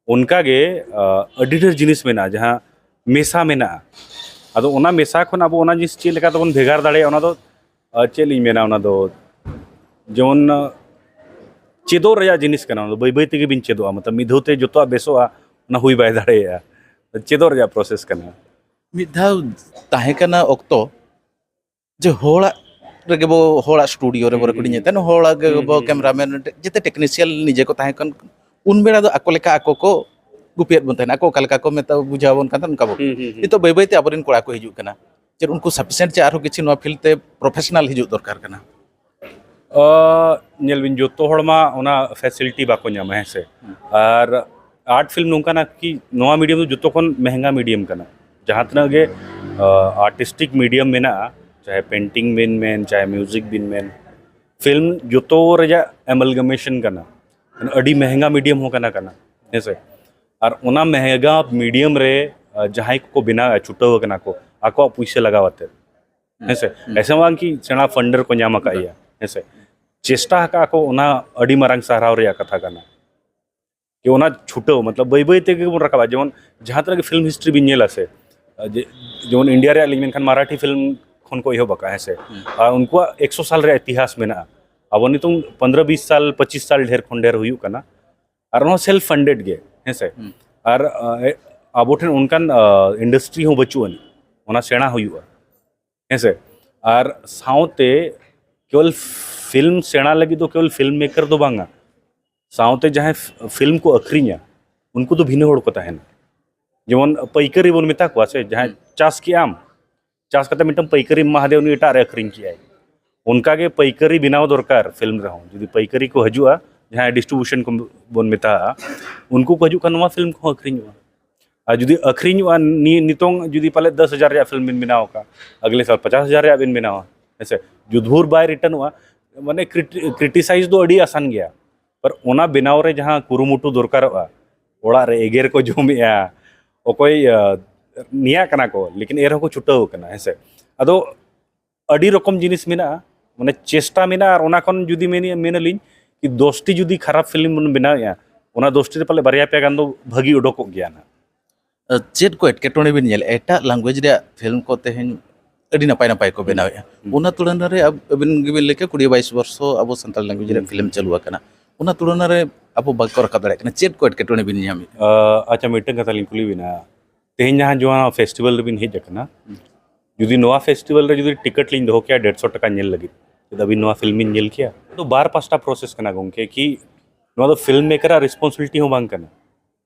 ᱚᱱᱠᱟᱜᱮ, ᱟᱸ, ᱟᱹᱰᱤ ᱰᱷᱮᱨ ᱡᱤᱱᱤᱥ ᱢᱮᱱᱟᱜᱼᱟ ᱡᱟᱦᱟᱸ ᱢᱮᱥᱟ ᱢᱮᱱᱟᱜᱼᱟ᱾ ᱟᱫᱚ ᱚᱱᱟ ᱢᱮᱥᱟ ᱠᱷᱚᱱ ᱟᱵᱚ ᱚᱱᱟ ᱡᱤᱱᱤᱥ ᱪᱮᱫ ᱞᱮᱠᱟ ᱛᱮᱵᱚᱱ ᱵᱷᱮᱜᱟᱨ ᱫᱟᱲᱮᱭᱟᱜᱼᱟ, ᱚᱱᱟ ᱫᱚ, ᱟᱸ, ᱪᱮᱫ ᱞᱤᱧ ᱢᱮᱱᱟ, ᱚᱱᱟ ᱫᱚ ᱡᱮᱢᱚᱱ, ᱟᱸ, ᱪᱮᱫᱚᱜ ᱨᱮᱭᱟᱜ ᱡᱤᱱᱤᱥ ᱠᱟᱱᱟ᱾ ᱚᱱᱟ ᱫᱚ ᱵᱟᱹᱭ ᱵᱟᱹᱭ ᱛᱮᱜᱮ ᱵᱤᱱ ᱪᱮᱫᱚᱜᱼᱟ, ᱢᱚᱛᱞᱚᱵ ᱢᱤᱫ ᱫᱷᱟᱣ ᱛᱮ ᱡᱚᱛᱚᱣᱟᱜ ᱵᱮᱥᱚᱜᱼᱟ, ᱚᱱᱟ ᱦᱩᱭ ᱵᱟᱭ ᱫᱟᱲᱮᱭᱟᱜᱼᱟ᱾ ᱪᱮᱫᱚᱜ ᱨᱮᱭᱟᱜ ᱯᱨᱚᱥᱮᱥ ᱠᱟᱱᱟ᱾ ᱢᱤᱫ ᱫᱷᱟᱣ ᱛᱟᱦᱮᱸ ᱠᱟᱱᱟ ᱚᱠᱛᱚ, ᱡᱮ ᱦᱚᱲᱟᱜ ᱨᱮᱜᱮ ᱵᱚ, ᱦᱚᱲᱟᱜ ᱥᱴᱩᱰᱤᱭᱳ ᱨᱮᱵᱚ ᱦᱩᱸ, ᱨᱮᱠᱚᱨᱰᱤᱝ ᱮᱫ ᱛᱟᱦᱮᱱ, ᱦᱚᱲᱟᱜ ᱜᱮ ᱦᱩᱸ, ᱵᱚ ᱦᱩᱸ, ᱦᱩᱸ᱾ ᱠᱮᱢᱨᱟᱢᱮᱱ, ᱡᱮᱛᱮ ᱴᱮᱠᱱᱤᱥᱤᱭᱟᱱ ᱱᱤᱡᱮ ᱠᱚ ᱛᱟᱦᱮᱸ ᱠᱟᱱ, ᱩᱱ ᱵᱮᱲᱟ ᱫᱚ ᱟᱠᱚ ᱞᱮᱠᱟ ᱟᱠᱚ ᱠᱚ ᱜᱩᱯᱤᱭᱮᱫ ᱵᱚᱱ ᱛᱟᱦᱮᱱᱟ, ᱟᱠᱚ ᱚᱠᱟ ᱞᱮᱠᱟ ᱠᱚ ᱢᱮᱛᱟ, ᱵᱩᱡᱷᱟᱹᱣ ᱟᱵᱚᱱ ᱠᱟᱱ ᱛᱟᱦᱮᱱ, ᱚᱱᱠᱟ ᱵᱚ᱾ ᱦᱩᱸ, ᱦᱩᱸ, ᱦᱩᱸ᱾ ᱱᱤᱛᱚᱜ ᱵᱟᱹᱭ ᱵᱟᱹᱭ ᱛᱮ ᱟᱵᱚᱨᱮᱱ ᱠᱚᱲᱟ ᱠᱚ ᱦᱤᱡᱩᱜ ᱠᱟᱱᱟ, ᱪᱮᱫ ᱩᱱᱠᱩ ᱥᱟᱯᱷᱤᱥᱤᱭᱮᱱᱴ ᱪᱮ ᱟᱨᱦᱚᱸ ᱠᱤᱪᱷᱩ ᱱᱚᱣᱟ ᱯᱷᱤᱞᱰ ᱛᱮ ᱯᱨᱚᱯᱷᱮᱥᱚᱱᱟᱞ ᱦᱤᱡᱩᱜ ᱫᱚᱨᱠᱟᱨ ᱠᱟᱱᱟ? ᱟᱸ, ᱧᱮᱞ ᱵᱤᱱ, ᱡᱚᱛᱚ ᱦᱚᱲ ᱢᱟ ᱚᱱᱟ ᱯᱷᱮᱥᱤᱞᱤᱴᱤ ᱵᱟᱠᱚ ᱧᱟᱢᱟ, ᱦᱮᱸ ᱥᱮ᱾ ᱦᱩᱸ᱾ ᱟᱨ ᱟᱨᱴ ᱯᱷᱤᱞᱢ ᱱᱚᱝᱠᱟᱱᱟ ᱠᱤ ᱱᱚᱣᱟ ᱢᱤᱰᱤᱭᱟᱢ ᱫᱚ ᱡᱚᱛᱚ ᱠᱷᱚᱱ ᱢᱮᱦᱮᱝᱜᱟ ᱢᱤᱰᱤᱭᱟᱢ ᱠᱟᱱᱟ᱾ ᱡᱟᱦᱟᱸ ᱛᱤᱱᱟᱹᱜ ᱜᱮ, ᱟᱸ, ᱟᱨᱴᱤᱥᱴᱤᱠ ᱢᱤᱰᱤᱭᱟᱢ ᱢᱮᱱᱟᱜᱼᱟ, ᱪᱟᱦᱮ ᱯᱮᱱᱴᱤᱝ ᱵᱤᱱ ᱢᱮᱱ, ᱪᱟᱦᱮ ᱢᱤᱭᱩᱡᱤᱠ ᱵᱤᱱ ᱢᱮᱱ, ᱯᱷᱤᱞᱢ ᱡᱚᱛᱚ ᱨᱮᱭᱟᱜ ᱮᱢᱟᱞᱜᱟᱢᱮᱥᱚᱱ ᱠᱟᱱᱟ᱾ ᱟᱹᱰᱤ ᱢᱮᱦᱮᱝᱜᱟ ᱢᱤᱰᱤᱭᱟᱢ ᱦᱚᱸ ᱠᱟᱱᱟ, ᱠᱟᱱᱟ, ᱦᱮᱸ ᱥᱮ᱾ ᱟᱨ ᱚᱱᱟ ᱢᱮᱦᱮᱝᱜᱟ ᱢᱤᱰᱤᱭᱟᱢ ᱨᱮ, ᱟᱸ, ᱡᱟᱦᱟᱸᱭ ᱠᱚᱠᱚ ᱵᱮᱱᱟᱣᱮᱫᱼᱟ, ᱪᱷᱩᱴᱟᱹᱣ ᱟᱠᱟᱱᱟ ᱠᱚ ᱟᱠᱚᱣᱟᱜ ᱯᱩᱭᱥᱟᱹ ᱞᱟᱜᱟᱣ ᱟᱛᱮ, ᱦᱮᱸ ᱥᱮ᱾ ᱦᱩᱸ᱾ ᱮᱥᱮ ᱵᱟᱝ ᱠᱤ ᱥᱮᱬᱟ ᱯᱷᱟᱱᱰᱟᱨ ᱠᱚ ᱧᱟᱢ ᱟᱠᱟᱫ ᱜᱮᱭᱟ, ᱦᱮᱸ ᱥᱮ᱾ ᱪᱮᱥᱴᱟ ᱟᱠᱟᱫ ᱠᱚ, ᱚᱱᱟ ᱟᱹᱰᱤ ᱢᱟᱨᱟᱝ ᱥᱟᱨᱦᱟᱣ ᱨᱮᱭᱟᱜ ᱠᱟᱛᱷᱟ ᱠᱟᱱᱟ᱾ ᱠᱤ ᱚᱱᱟ ᱪᱷᱩᱴᱟᱹᱣ, ᱢᱚᱛᱞᱚᱵ, ᱵᱟᱹᱭ ᱵᱟᱹᱭ ᱛᱮᱜᱮ ᱵᱚᱱ ᱨᱟᱠᱟᱵᱟ᱾ ᱡᱮᱢᱚᱱ ᱡᱟᱦᱟᱸ ᱛᱤᱱᱟᱹᱜ ᱜᱮ ᱯᱷᱤᱞᱢ ᱦᱤᱥᱴᱨᱤ ᱵᱤᱱ ᱧᱮᱞᱟ ᱥᱮ, ᱡᱮ, ᱡᱮᱢᱚᱱ ᱤᱱᱰᱤᱭᱟ ᱨᱮᱭᱟᱜ ᱞᱤᱧ ᱢᱮᱱᱠᱷᱟᱱ ᱢᱟᱨᱟᱴᱷᱤ ᱯᱷᱤᱞᱢ ᱠᱷᱚᱱ ᱠᱚ ᱮᱦᱚᱵ ᱟᱠᱟᱫᱼᱟ, ᱦᱮᱸ ᱥᱮ᱾ ᱦᱩᱸ᱾ ᱟᱨ ᱩᱱᱠᱩᱣᱟᱜ ᱮᱠᱥᱚ ᱥᱟᱞ ᱨᱮᱭᱟᱜ ᱤᱛᱤᱦᱟᱥ ᱢᱮᱱᱟᱜᱼᱟ᱾ ᱟᱵᱚ ᱱᱤᱛᱚᱝ ᱯᱚᱱᱫᱽᱨᱚ ᱵᱤᱥ ᱥᱟᱞ, ᱯᱚᱸᱪᱤᱥ ᱥᱟᱞ ᱰᱷᱮᱨ ᱠᱷᱚᱱ ᱰᱷᱮᱨ ᱦᱩᱭᱩᱜ ᱠᱟᱱᱟ᱾ ᱟᱨ ᱱᱚᱣᱟ ᱥᱮᱞᱯ ᱯᱷᱟᱱᱰᱮᱰ ᱜᱮ, ᱦᱮᱸ ᱥᱮ᱾ ᱦᱩᱸ᱾ ᱟᱨ, ᱟᱸ, ᱮ-, ᱟᱵᱚ ᱴᱷᱮᱱ ᱚᱱᱠᱟᱱ, ᱟᱸ, ᱤᱱᱰᱟᱥᱴᱨᱤ ᱦᱚᱸ ᱵᱟᱹᱪᱩᱜ ᱟᱹᱱᱤᱡ, ᱚᱱᱟ ᱥᱮᱬᱟ ᱦᱩᱭᱩᱜᱼᱟ, ᱦᱮᱸ ᱥᱮ᱾ ᱟᱨ ᱥᱟᱶᱛᱮ ᱠᱮᱣᱚᱞ ᱯᱷᱤᱞᱢ ᱥᱮᱬᱟ ᱞᱟᱹᱜᱤᱫ ᱫᱚ ᱠᱮᱣᱚᱞ ᱯᱷᱤᱞᱢ ᱢᱮᱠᱟᱨ ᱫᱚ ᱵᱟᱝᱟ, ᱥᱟᱶᱛᱮ ᱡᱟᱦᱟᱸᱭ ᱯᱷᱤᱞᱢ ᱠᱚ ᱟᱹᱠᱷᱨᱤᱧᱟ, ᱩᱱᱠᱩ ᱫᱚ ᱵᱷᱤᱱᱟᱹ ᱦᱚᱲ ᱠᱚ ᱛᱟᱦᱮᱱᱟ᱾ ᱡᱮᱢᱚᱱ ᱯᱟᱹᱭᱠᱟᱹᱨᱤ ᱵᱚᱱ ᱢᱮᱛᱟ ᱠᱚᱣᱟ ᱥᱮ, ᱡᱟᱦᱟᱸᱭ ᱪᱟᱥ ᱠᱮᱜ ᱟᱢ, ᱪᱟᱥ ᱠᱟᱛᱮ ᱢᱤᱫᱴᱟᱝ ᱯᱟᱹᱭᱠᱟᱹᱨᱤᱢ ᱮᱢᱟ ᱦᱟᱫᱮᱭᱟ, ᱩᱱᱤ ᱮᱴᱟᱜ ᱨᱮ ᱟᱹᱠᱷᱨᱤᱧ ᱠᱮᱜᱼᱟᱭ᱾ ᱚᱱᱠᱟᱜᱮ ᱯᱟᱹᱭᱠᱟᱹᱨᱤ ᱵᱮᱱᱟᱣ ᱫᱚᱨᱠᱟᱨ ᱯᱷᱤᱞᱢ ᱨᱮᱦᱚᱸ᱾ ᱡᱩᱫᱤ ᱯᱟᱹᱭᱠᱟᱹᱨᱤ ᱠᱚ ᱦᱤᱡᱩᱜᱼᱟ, ᱡᱟᱦᱟᱸᱭ ᱰᱤᱥᱴᱨᱤᱵᱤᱭᱩᱥᱚᱱ ᱠᱚ ᱵᱚᱱ ᱢᱮᱛᱟᱜᱼᱟ, ᱩᱱᱠᱩ ᱠᱚ ᱦᱤᱡᱩᱜ ᱠᱷᱟᱱ ᱱᱚᱣᱟ ᱯᱷᱤᱞᱢ ᱠᱚᱦᱚᱸ ᱟᱹᱠᱷᱨᱤᱧᱚᱜᱼᱟ᱾ ᱟᱨ ᱡᱩᱫᱤ ᱟᱹᱠᱷᱨᱤᱧᱚᱜᱼᱟ, ᱱᱤ-, ᱱᱤᱛᱚᱝ ᱡᱩᱫᱤ ᱯᱟᱞᱮ ᱫᱚᱥ ᱦᱟᱡᱟᱨ ᱨᱮᱭᱟᱜ ᱯᱷᱤᱞᱢ ᱵᱤᱱ ᱵᱮᱱᱟᱣ ᱟᱠᱟᱫ, ᱟᱜᱞᱮ ᱥᱟᱞ ᱯᱚᱪᱟᱥ ᱦᱟᱡᱟᱨ ᱨᱮᱭᱟᱜ ᱵᱤᱱ ᱵᱮᱱᱟᱣᱟ, ᱦᱮᱸᱥᱮ, ᱡᱩᱫ ᱵᱷᱳᱨ ᱵᱟᱭ ᱨᱤᱴᱟᱨᱱᱚᱜᱼᱟ᱾ ᱢᱟᱱᱮ, ᱠᱨᱤᱴᱤ-, ᱠᱨᱤᱴᱤᱥᱟᱭᱤᱡᱽ ᱫᱚ ᱟᱹᱰᱤ ᱟᱥᱟᱱ ᱜᱮᱭᱟ, ᱯᱟᱨ ᱚᱱᱟ ᱵᱮᱱᱟᱣ ᱨᱮ ᱡᱟᱦᱟᱸ ᱠᱩᱨᱩᱢᱩᱴᱩ ᱫᱚᱨᱠᱟᱨᱚᱜᱼᱟ, ᱚᱲᱟᱜ ᱨᱮ ᱮᱜᱮᱨ ᱠᱚ ᱡᱚᱢᱮᱜᱼᱟ, ᱚᱠᱚᱭ, ᱟ, ᱱᱮᱭᱟᱜ ᱠᱟᱱᱟ ᱠᱚ, ᱞᱮᱠᱤᱱ ᱮᱱ ᱨᱮᱦᱚᱸ ᱠᱚ ᱪᱷᱩᱴᱟᱹᱣ ᱟᱠᱟᱱᱟ, ᱦᱮᱸᱥᱮ᱾ ᱟᱫᱚ ᱟᱹᱰᱤ ᱨᱚᱠᱚᱢ ᱡᱤᱱᱤᱥ ᱢᱮᱱᱟᱜᱼᱟ, ᱢᱟᱱᱮ, ᱪᱮᱥᱴᱟ ᱢᱮᱱᱟᱜᱼᱟ᱾ ᱟᱨ ᱚᱱᱟ ᱠᱷᱚᱱ ᱡᱩᱫᱤ ᱢᱮᱱ-, ᱢᱮᱱᱟᱞᱤᱧ ᱠᱤ ᱫᱚᱥᱴᱤ ᱡᱩᱫᱤ ᱠᱷᱟᱨᱟᱯ ᱯᱷᱤᱞᱢ ᱵᱚᱱ ᱵᱮᱱᱟᱣᱮᱫᱼᱟ, ᱚᱱᱟ ᱫᱚᱥᱴᱤ ᱨᱮ ᱯᱟᱞᱮ ᱵᱟᱨᱭᱟ ᱯᱮᱭᱟ ᱜᱟᱱ ᱫᱚ ᱵᱷᱟᱹᱜᱤ ᱩᱰᱩᱠᱚᱜ ᱜᱮᱭᱟ ᱱᱟᱜ᱾ ᱪᱮᱫ ᱠᱚ ᱮᱴᱠᱮᱴᱚᱬᱮ ᱵᱤᱱ ᱧᱮᱞᱮᱫᱼᱟ? ᱮᱴᱟᱜ ᱞᱮᱝᱜᱩᱭᱮᱡᱽ ᱨᱮᱭᱟᱜ ᱯᱷᱤᱞᱢ ᱠᱚ ᱛᱮᱦᱮᱧ ᱟᱹᱰᱤ ᱱᱟᱯᱟᱭ ᱱᱟᱯᱟᱭ ᱠᱚ ᱵᱮᱱᱟᱣᱮᱫᱼᱟ᱾ ᱦᱩᱸ᱾ ᱚᱱᱟ ᱛᱩᱞᱚᱱᱟ ᱨᱮ ᱟᱵ-, ᱟᱹᱵᱤᱱ ᱜᱮᱵᱤᱱ ᱞᱟᱹᱭ ᱠᱮᱫ ᱠᱩᱲᱤ ᱵᱟᱭᱤᱥ ᱵᱚᱨᱥᱚ ᱟᱵᱚ ᱥᱟᱱᱛᱟᱲ ᱞᱮᱝᱜᱩᱭᱮᱡᱽ ᱨᱮᱭᱟᱜ ᱦᱩᱸ᱾ ᱯᱷᱤᱞᱢ ᱪᱟᱹᱞᱩ ᱟᱠᱟᱱᱟ᱾ ᱚᱱᱟ ᱛᱩᱞᱚᱱᱟ ᱨᱮ ᱟᱵᱚ ᱵᱟᱠᱚ ᱨᱟᱠᱟᱵ ᱫᱟᱲᱮᱭᱟᱜ ᱠᱟᱱᱟ᱾ ᱪᱮᱫ ᱠᱚ ᱮᱴᱠᱮᱴᱚᱬᱮ ᱵᱤᱱ ᱧᱟᱢᱮᱫᱼᱟ? ᱟ, ᱟᱪᱪᱷᱟ, ᱢᱤᱫᱴᱟᱝ ᱠᱟᱛᱷᱟ ᱞᱤᱧ ᱠᱩᱞᱤ ᱵᱤᱱᱟ᱾ ᱛᱮᱦᱮᱧ ᱡᱟᱦᱟᱸ, ᱡᱟᱦᱟᱸ ᱯᱷᱮᱥᱴᱤᱵᱷᱮᱞ ᱨᱮᱵᱤᱱ ᱦᱮᱡ ᱟᱠᱟᱱᱟ, ᱦᱩᱸ᱾ ᱡᱩᱫᱤ ᱱᱚᱣᱟ ᱯᱷᱮᱥᱴᱤᱵᱷᱮᱞ ᱨᱮ ᱡᱩᱫᱤ ᱴᱤᱠᱤᱴ ᱞᱤᱧ ᱫᱚᱦᱚ ᱠᱮᱭᱟ ᱰᱮᱲᱥᱚ ᱴᱟᱠᱟ ᱧᱮᱞ ᱞᱟᱹᱜᱤᱫ, ᱪᱮᱫ ᱟᱹᱵᱤᱱ ᱱᱚᱣᱟ ᱯᱷᱤᱞᱢ ᱵᱤᱱ ᱧᱮᱞ ᱠᱮᱭᱟ? ᱛᱚ ᱵᱟᱨ ᱯᱟᱥᱴᱟ ᱯᱨᱚᱥᱮᱥ ᱠᱟᱱᱟ ᱜᱚᱝᱠᱮ, ᱠᱤ ᱱᱚᱣᱟ ᱫᱚ ᱯᱷᱤᱞᱢ ᱢᱮᱠᱟᱨᱟᱜ ᱨᱮᱥᱯᱚᱱᱥᱤᱵᱤᱞᱤᱴᱤ ᱦᱚᱸ ᱵᱟᱝ ᱠᱟᱱᱟ᱾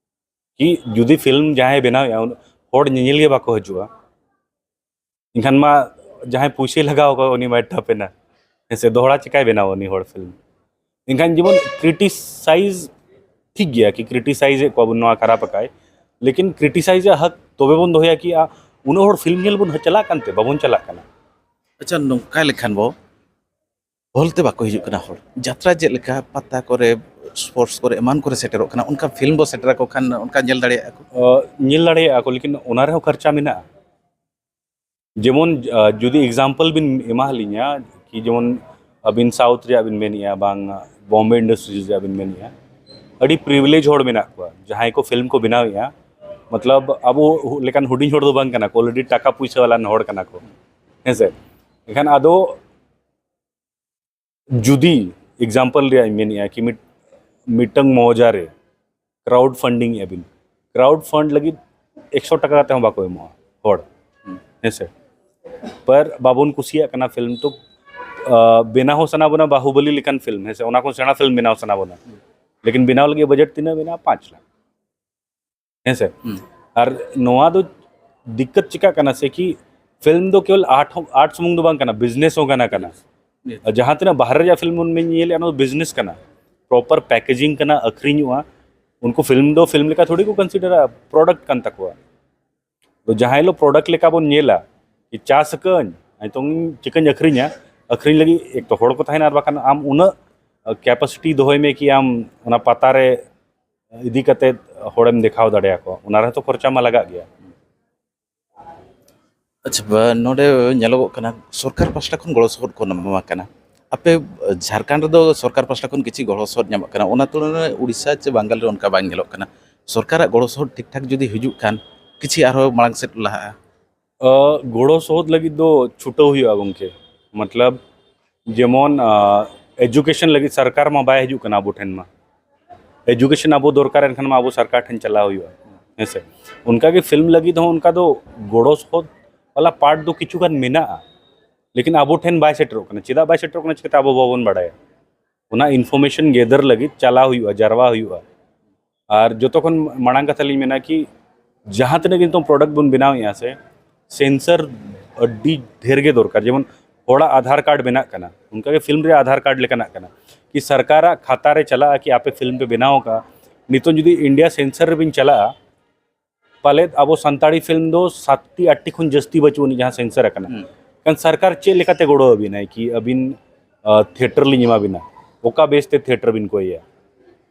ᱠᱤ ᱡᱩᱫᱤ ᱯᱷᱤᱞᱢ ᱡᱟᱦᱟᱸᱭ ᱵᱮᱱᱟᱣᱮᱫᱼᱟ, ᱩᱱ-, ᱦᱚᱲ ᱧᱮᱧᱮᱞ ᱜᱮ ᱵᱟᱠᱚ ᱦᱤᱡᱩᱜᱼᱟ, ᱮᱱᱠᱷᱟᱱ ᱢᱟ ᱡᱟᱦᱟᱸᱭ ᱯᱩᱭᱥᱟᱹᱭ ᱞᱟᱜᱟᱣ ᱠᱟᱜ ᱩᱱᱤ ᱢᱟᱭ ᱴᱷᱟᱯ ᱮᱱᱟ, ᱦᱮᱸ ᱥᱮ, ᱫᱚᱦᱲᱟ ᱪᱮᱠᱟᱭ ᱵᱮᱱᱟᱣᱟ ᱩᱱᱤ ᱦᱚᱲ ᱯᱷᱤᱞᱢ? ᱮᱱᱠᱷᱟᱱ ᱡᱮᱢᱚᱱ ᱠᱨᱤᱴᱤᱥᱟᱭᱤᱡᱽ ᱴᱷᱤᱠ ᱜᱮᱭᱟ, ᱠᱤ ᱠᱨᱤᱴᱤᱥᱟᱭᱤᱡᱽ ᱮᱫ ᱠᱚᱣᱟ ᱵᱚᱱ, ᱱᱚᱣᱟ ᱠᱷᱟᱨᱟᱯ ᱟᱠᱟᱭ, ᱞᱮᱠᱤᱱ ᱠᱨᱤᱴᱤᱥᱟᱭᱤᱡᱽ ᱟᱜ ᱦᱚᱠ ᱛᱚᱵᱮ ᱵᱚᱱ ᱫᱚᱦᱚᱭᱟ ᱠᱤ ᱟ-, ᱩᱱᱟᱹᱜ ᱦᱚᱲ ᱯᱷᱤᱞᱢ ᱧᱮᱞ ᱵᱚᱱ ᱪᱟᱞᱟᱜ ᱠᱟᱱᱛᱮ ᱵᱟᱵᱚᱱ ᱪᱟᱞᱟᱜ ᱠᱟᱱᱟ᱾ ᱟᱪᱪᱷᱟ, ᱱᱚᱝᱠᱟ ᱞᱮᱠᱷᱟᱱ ᱵᱚ ᱦᱚᱞ ᱛᱮ ᱵᱟᱠᱚ ᱦᱤᱡᱩᱜ ᱠᱟᱱᱟ ᱦᱚᱲ᱾ ᱡᱟᱛᱨᱟ ᱪᱮᱫ ᱞᱮᱠᱟ ᱯᱟᱛᱟ ᱠᱚᱨᱮ, ᱥᱯᱳᱨᱴᱥ ᱠᱚᱨᱮ, ᱮᱢᱟᱱ ᱠᱚᱨᱮ ᱥᱮᱴᱮᱨᱚᱜ ᱠᱟᱱᱟ, ᱚᱱᱠᱟ ᱯᱷᱤᱞᱢ ᱵᱚ ᱥᱮᱴᱮᱨ ᱟᱠᱚ ᱠᱷᱟᱱ ᱚᱱᱠᱟ ᱧᱮᱞ ᱫᱟᱲᱮᱭᱟᱜᱼᱟ ᱠᱚ? ᱚ, ᱧᱮᱞ ᱫᱟᱲᱮᱭᱟᱜᱼᱟ ᱠᱚ, ᱞᱮᱠᱤᱱ ᱚᱱᱟ ᱨᱮᱦᱚᱸ ᱠᱷᱚᱨᱪᱟ ᱢᱮᱱᱟᱜᱼᱟ᱾ ᱡᱮᱢᱚᱱ, ᱟ, ᱡᱩᱫᱤ ᱮᱠᱡᱟᱢᱯᱚᱞ ᱵᱤᱱ ᱮᱢᱟ ᱞᱤᱧᱟ, ᱠᱤ ᱡᱮᱢᱚᱱ ᱟᱹᱵᱤᱱ ᱥᱟᱣᱩᱛᱷ ᱨᱮᱭᱟᱜ ᱵᱤᱱ ᱢᱮᱱᱮᱫᱼᱟ, ᱵᱟᱝ ᱵᱚᱢᱵᱮ ᱤᱱᱰᱟᱥᱴᱨᱤᱡᱽ ᱨᱮᱭᱟᱜ ᱵᱤᱱ ᱢᱮᱱᱮᱫᱼᱟ, ᱟᱹᱰᱤ ᱯᱨᱤᱵᱷᱤᱞᱮᱡᱽ ᱦᱚᱲ ᱢᱮᱱᱟᱜ ᱠᱚᱣᱟ ᱡᱟᱦᱟᱸᱭ ᱠᱚ ᱯᱷᱤᱞᱢ ᱠᱚ ᱵᱮᱱᱟᱣᱮᱫᱼᱟ᱾ ᱢᱚᱛᱞᱚᱵ, ᱟᱵᱚ ᱞᱮᱠᱟᱱ ᱦᱩᱰᱤᱧ ᱦᱚᱲ ᱫᱚ ᱵᱟᱝ ᱠᱟᱱᱟ ᱠᱚ, ᱚᱞᱨᱮᱰᱤ ᱴᱟᱠᱟ ᱯᱩᱭᱥᱟᱹ ᱣᱟᱞᱟᱱ ᱦᱚᱲ ᱠᱟᱱᱟ ᱠᱚ, ᱦᱮᱸ ᱥᱮ᱾ ᱮᱱᱠᱷᱟᱱ ᱟᱫᱚ ᱡᱩᱫᱤ ᱮᱠᱡᱟᱢᱯᱚᱞ ᱨᱮᱭᱟᱜ ᱤᱧ ᱢᱮᱱᱮᱫᱼᱟ ᱠᱤ ᱢᱤᱫ, ᱢᱤᱫᱴᱟᱝ ᱢᱚᱣᱡᱟ ᱨᱮ ᱠᱨᱟᱣᱩᱰ ᱯᱷᱟᱱᱰᱤᱝ ᱮᱫᱼᱟ ᱵᱤᱱ, ᱠᱨᱟᱣᱩᱰ ᱯᱷᱟᱱᱰ ᱞᱟᱹᱜᱤᱫ ᱮᱠᱥᱚ ᱴᱟᱠᱟ ᱠᱟᱛᱮ ᱦᱚᱸ ᱵᱟᱠᱚ ᱮᱢᱚᱜᱼᱟ ᱦᱚᱲ, ᱦᱩᱸ᱾ ᱦᱮᱸ ᱥᱮ᱾ ᱯᱟᱨ ᱵᱟᱵᱚᱱ ᱠᱩᱥᱤᱭᱟᱜ ᱠᱟᱱᱟ ᱯᱷᱤᱞᱢ, ᱛᱚ, ᱟ, ᱵᱮᱱᱟᱣ ᱦᱚᱸ ᱥᱟᱱᱟ ᱵᱚᱱᱟ ᱵᱟᱦᱩᱵᱟᱞᱤ ᱞᱮᱠᱟᱱ ᱯᱷᱤᱞᱢ, ᱦᱮᱸ ᱥᱮ, ᱚᱱᱟ ᱠᱷᱚᱱ ᱥᱮᱬᱟ ᱯᱷᱤᱞᱢ ᱵᱮᱱᱟᱣ ᱥᱟᱱᱟ ᱵᱚᱱᱟ᱾ ᱞᱮᱠᱤᱱ ᱵᱮᱱᱟᱣ ᱞᱟᱹᱜᱤᱫ ᱵᱟᱡᱮᱴ ᱛᱤᱱᱟᱹᱜ ᱢᱮᱱᱟᱜᱼᱟ? ᱯᱟᱸᱪ ᱞᱟᱠᱷ᱾ ᱦᱮᱸ ᱥᱮ? ᱟᱨ ᱱᱚᱣᱟ ᱫᱚ ᱫᱤᱠᱠᱟᱛ ᱪᱤᱠᱟᱹᱜ ᱠᱟᱱᱟ ᱥᱮ ᱠᱤ, ᱯᱷᱤᱞᱢ ᱫᱚ ᱠᱮᱵᱚᱞ ᱟᱨᱴ ᱦᱚᱸ, ᱟᱨᱴ ᱥᱩᱢᱩᱝ ᱫᱚ ᱵᱟᱝ ᱠᱟᱱᱟ, ᱵᱤᱡᱽᱱᱮᱥ ᱦᱚᱸ ᱠᱟᱱᱟ ᱠᱟᱱᱟ᱾ ᱟᱨ ᱡᱟᱦᱟᱸ ᱛᱤᱱᱟᱹᱜ ᱵᱟᱦᱨᱮ ᱨᱮᱭᱟᱜ ᱯᱷᱤᱞᱢ ᱵᱚᱱ ᱧᱮᱞᱮᱫᱼᱟ, ᱚᱱᱟ ᱫᱚ ᱵᱤᱡᱽᱱᱮᱥ ᱠᱟᱱᱟ, ᱯᱨᱚᱯᱟᱨ ᱯᱮᱠᱮᱡᱤᱝ ᱠᱟᱱᱟ, ᱟᱹᱠᱷᱨᱤᱧᱚᱜᱼᱟ᱾ ᱩᱱᱠᱩ ᱯᱷᱤᱞᱢ ᱫᱚ ᱯᱷᱤᱞᱢ ᱞᱮᱠᱟ ᱛᱷᱚᱲᱤ ᱠᱚ ᱠᱚᱱᱥᱤᱰᱟᱨᱟ, ᱯᱨᱚᱰᱟᱠᱴ ᱠᱟᱱ ᱛᱟᱠᱚᱣᱟ᱾ ᱛᱚ ᱡᱟᱦᱟᱸ ᱦᱤᱞᱳᱜ ᱯᱨᱚᱰᱟᱠᱴ ᱞᱮᱠᱟ ᱵᱚᱱ ᱧᱮᱞᱟ, ᱡᱮ ᱪᱟᱥ ᱟᱹᱠᱟᱹᱧ, ᱱᱤᱛᱚᱝ ᱪᱤᱠᱟᱹᱧ ᱟᱹᱠᱷᱨᱤᱧᱟ, ᱟᱹᱠᱷᱨᱤᱧ ᱞᱟᱹᱜᱤᱫ ᱮᱠ ᱛᱚ ᱦᱚᱲ ᱠᱚ ᱛᱟᱦᱮᱱᱟ, ᱟᱨ ᱵᱟᱠᱷᱟᱱ ᱟᱢ ᱩᱱᱟᱹᱜ ᱠᱮᱯᱟᱥᱤᱴᱤ ᱫᱚᱦᱚᱭ ᱢᱮ ᱠᱤ ᱟᱢ ᱚᱱᱟ ᱯᱟᱛᱟ ᱨᱮ ᱤᱫᱤ ᱠᱟᱛᱮ ᱦᱚᱲᱮᱢ ᱫᱮᱠᱷᱟᱣ ᱫᱟᱲᱮᱭᱟᱠᱚᱣᱟ, ᱚᱱᱟ ᱨᱮᱦᱚᱸ ᱛᱚ ᱠᱷᱚᱨᱪᱟ ᱢᱟ ᱞᱟᱜᱟᱜ ᱜᱮᱭᱟ᱾ ᱟᱪᱪᱷᱟ, ᱱᱚᱰᱮ ᱧᱮᱞᱚᱜᱚᱜ ᱠᱟᱱᱟ ᱥᱚᱨᱠᱟᱨ ᱯᱟᱥᱴᱟ ᱠᱷᱚᱱ ᱜᱚᱲᱚ ᱥᱚᱯᱚᱦᱚᱫ ᱠᱚ ᱮᱢᱟ ᱠᱟᱱᱟ᱾ ᱟᱯᱮ ᱡᱷᱟᱲᱠᱷᱚᱸᱰ ᱨᱮᱫᱚ ᱥᱚᱨᱠᱟᱨ ᱯᱟᱥᱴᱟ ᱠᱷᱚᱱ ᱠᱤᱪᱷᱤ ᱜᱚᱲᱚ ᱥᱚᱯᱚᱦᱚᱫ ᱧᱟᱢᱚᱜ ᱠᱟᱱᱟ, ᱚᱱᱟ ᱛᱩᱞᱚᱱᱟ ᱨᱮ ᱩᱲᱤᱥᱥᱟ ᱪᱮ ᱵᱟᱝᱜᱟᱞ ᱨᱮ ᱚᱱᱠᱟ ᱵᱟᱝ ᱧᱮᱞᱚᱜ ᱠᱟᱱᱟ᱾ ᱥᱚᱨᱠᱟᱨᱟᱜ ᱜᱚᱲᱚ ᱥᱚᱯᱚᱦᱚᱫ ᱴᱷᱤᱠ ᱴᱷᱟᱠ ᱡᱩᱫᱤ ᱦᱤᱡᱩᱜ ᱠᱷᱟᱱ ᱠᱤᱪᱷᱤ ᱟᱨᱦᱚᱸ ᱢᱟᱲᱟᱝ ᱥᱮᱫ ᱞᱟᱦᱟᱜᱼᱟ᱾ ᱜᱚᱲᱚ ᱥᱚᱦᱚᱫ ᱞᱟᱹᱜᱤᱫ ᱫᱚ ᱪᱷᱩᱴᱟᱹᱣ ᱦᱩᱭᱩᱜᱼᱟ ᱜᱚᱢᱠᱮ᱾ ᱢᱚᱛᱞᱚᱵ ᱡᱮᱢᱚᱱ ᱮᱡᱩᱠᱮᱥᱚᱱ ᱞᱟᱹᱜᱤᱫ ᱥᱚᱨᱠᱟᱨ ᱢᱟ ᱵᱟᱭ ᱦᱤᱡᱩᱜ ᱠᱟᱱᱟ ᱟᱵᱚ ᱴᱷᱮᱱ ᱢᱟ᱾ ᱮᱡᱩᱠᱮᱥᱚᱱ ᱟᱵᱚ ᱫᱚᱨᱠᱟᱨ, ᱮᱱᱠᱷᱟᱱ ᱢᱟ ᱟᱵᱚ ᱥᱚᱨᱠᱟᱨ ᱴᱷᱮᱱ ᱪᱟᱞᱟᱣ ᱦᱩᱭᱩᱜᱼᱟ, ᱦᱮᱸ ᱥᱮ? ᱚᱱᱠᱟᱜᱮ ᱯᱷᱤᱞᱢ ᱞᱟᱹᱜᱤᱫ ᱦᱚᱸ ᱚᱱᱠᱟ ᱫᱚ ᱜᱚᱲᱚ ᱥᱚᱦᱚᱫ ᱵᱟᱞᱟ ᱯᱟᱨᱴ ᱫᱚ ᱠᱤᱪᱷᱩ ᱜᱟᱱ ᱢᱮᱱᱟᱜᱼᱟ, ᱞᱮᱠᱤᱱ ᱟᱵᱚ ᱴᱷᱮᱱ ᱵᱟᱭ ᱥᱮᱴᱮᱨᱚᱜ ᱠᱟᱱᱟ᱾ ᱪᱮᱫᱟᱜ ᱵᱟᱭ ᱥᱮᱴᱮᱨᱚᱜ ᱠᱟᱱᱟ, ᱪᱤᱠᱟᱹᱛᱮ ᱟᱵᱚ ᱵᱟᱵᱚᱱ ᱵᱟᱲᱟᱭᱟ? ᱚᱱᱟ ᱤᱱᱯᱷᱚᱨᱢᱮᱥᱚᱱ ᱜᱮᱫᱟᱨ ᱞᱟᱹᱜᱤᱫ ᱪᱟᱞᱟᱣ ᱦᱩᱭᱩᱜᱼᱟ, ᱡᱟᱨᱣᱟ ᱦᱩᱭᱩᱜᱼᱟ᱾ ᱟᱨ ᱡᱚᱛᱚ ᱠᱷᱚᱱ ᱢᱟᱲᱟᱝ ᱠᱟᱛᱷᱟ ᱞᱤᱧ ᱢᱮᱱᱟ ᱠᱤ ᱡᱟᱦᱟᱸ ᱛᱤᱱᱟᱹᱜ ᱜᱮ ᱱᱤᱛᱚᱝ ᱯᱨᱚᱰᱟᱠᱴ ᱵᱚᱱ ᱵᱮᱱᱟᱣᱮᱫᱼᱟ ᱥᱮ, ᱥᱮᱱᱥᱟᱨ ᱟᱹᱰᱤ ᱰᱷᱮᱨ ᱜᱮ ᱫᱚᱨᱠᱟᱨ᱾ ᱡᱮᱢᱚᱱ ᱦᱚᱲᱟᱜ ᱟᱫᱷᱟᱨ ᱠᱟᱨᱰ ᱵᱮᱱᱟᱜ ᱠᱟᱱᱟ, ᱚᱱᱠᱟᱜᱮ ᱯᱷᱤᱞᱢ ᱨᱮᱭᱟᱜ ᱟᱫᱷᱟᱨ ᱠᱟᱨᱰ ᱞᱮᱠᱟᱱᱟᱜ ᱠᱟᱱᱟ ᱠᱤ ᱥᱚᱨᱠᱟᱨᱟᱜ ᱠᱷᱟᱛᱟ ᱨᱮ ᱪᱟᱞᱟᱜᱼᱟ ᱠᱤ ᱟᱯᱮ ᱯᱷᱤᱞᱢ ᱯᱮ ᱵᱮᱱᱟᱣ ᱟᱠᱟᱫᱼᱟ᱾ ᱱᱤᱛᱚᱝ ᱡᱩᱫᱤ ᱤᱱᱰᱤᱭᱟ ᱥᱮᱱᱥᱟᱨ ᱨᱮᱵᱤᱱ ᱪᱟᱞᱟᱜᱼᱟ, ᱯᱟᱞᱮᱫ ᱟᱵᱚ ᱥᱟᱱᱛᱟᱲᱤ ᱯᱷᱤᱞᱢ ᱫᱚ ᱥᱟᱛᱴᱤ ᱟᱴᱴᱤ ᱠᱷᱚᱱ ᱡᱟᱹᱥᱛᱤ ᱵᱟᱹᱪᱩᱜ ᱟᱹᱱᱤᱡ ᱡᱟᱦᱟᱸ ᱥᱮᱱᱥᱟᱨ ᱟᱠᱟᱱᱟ᱾ ᱠᱷᱟᱱ ᱥᱚᱨᱠᱟᱨ ᱪᱮᱫ ᱞᱮᱠᱟᱛᱮ ᱜᱚᱲᱚ ᱟᱹᱵᱤᱱᱟᱭ ᱠᱤ ᱟᱹᱵᱤᱱ ᱛᱷᱤᱭᱮᱴᱟᱨ ᱞᱤᱧ ᱮᱢᱟ ᱵᱤᱱᱟ? ᱚᱠᱟ ᱵᱮᱥ ᱛᱮ ᱛᱷᱤᱭᱮᱴᱟᱨ ᱵᱤᱱ ᱠᱚᱭᱮᱭᱟ?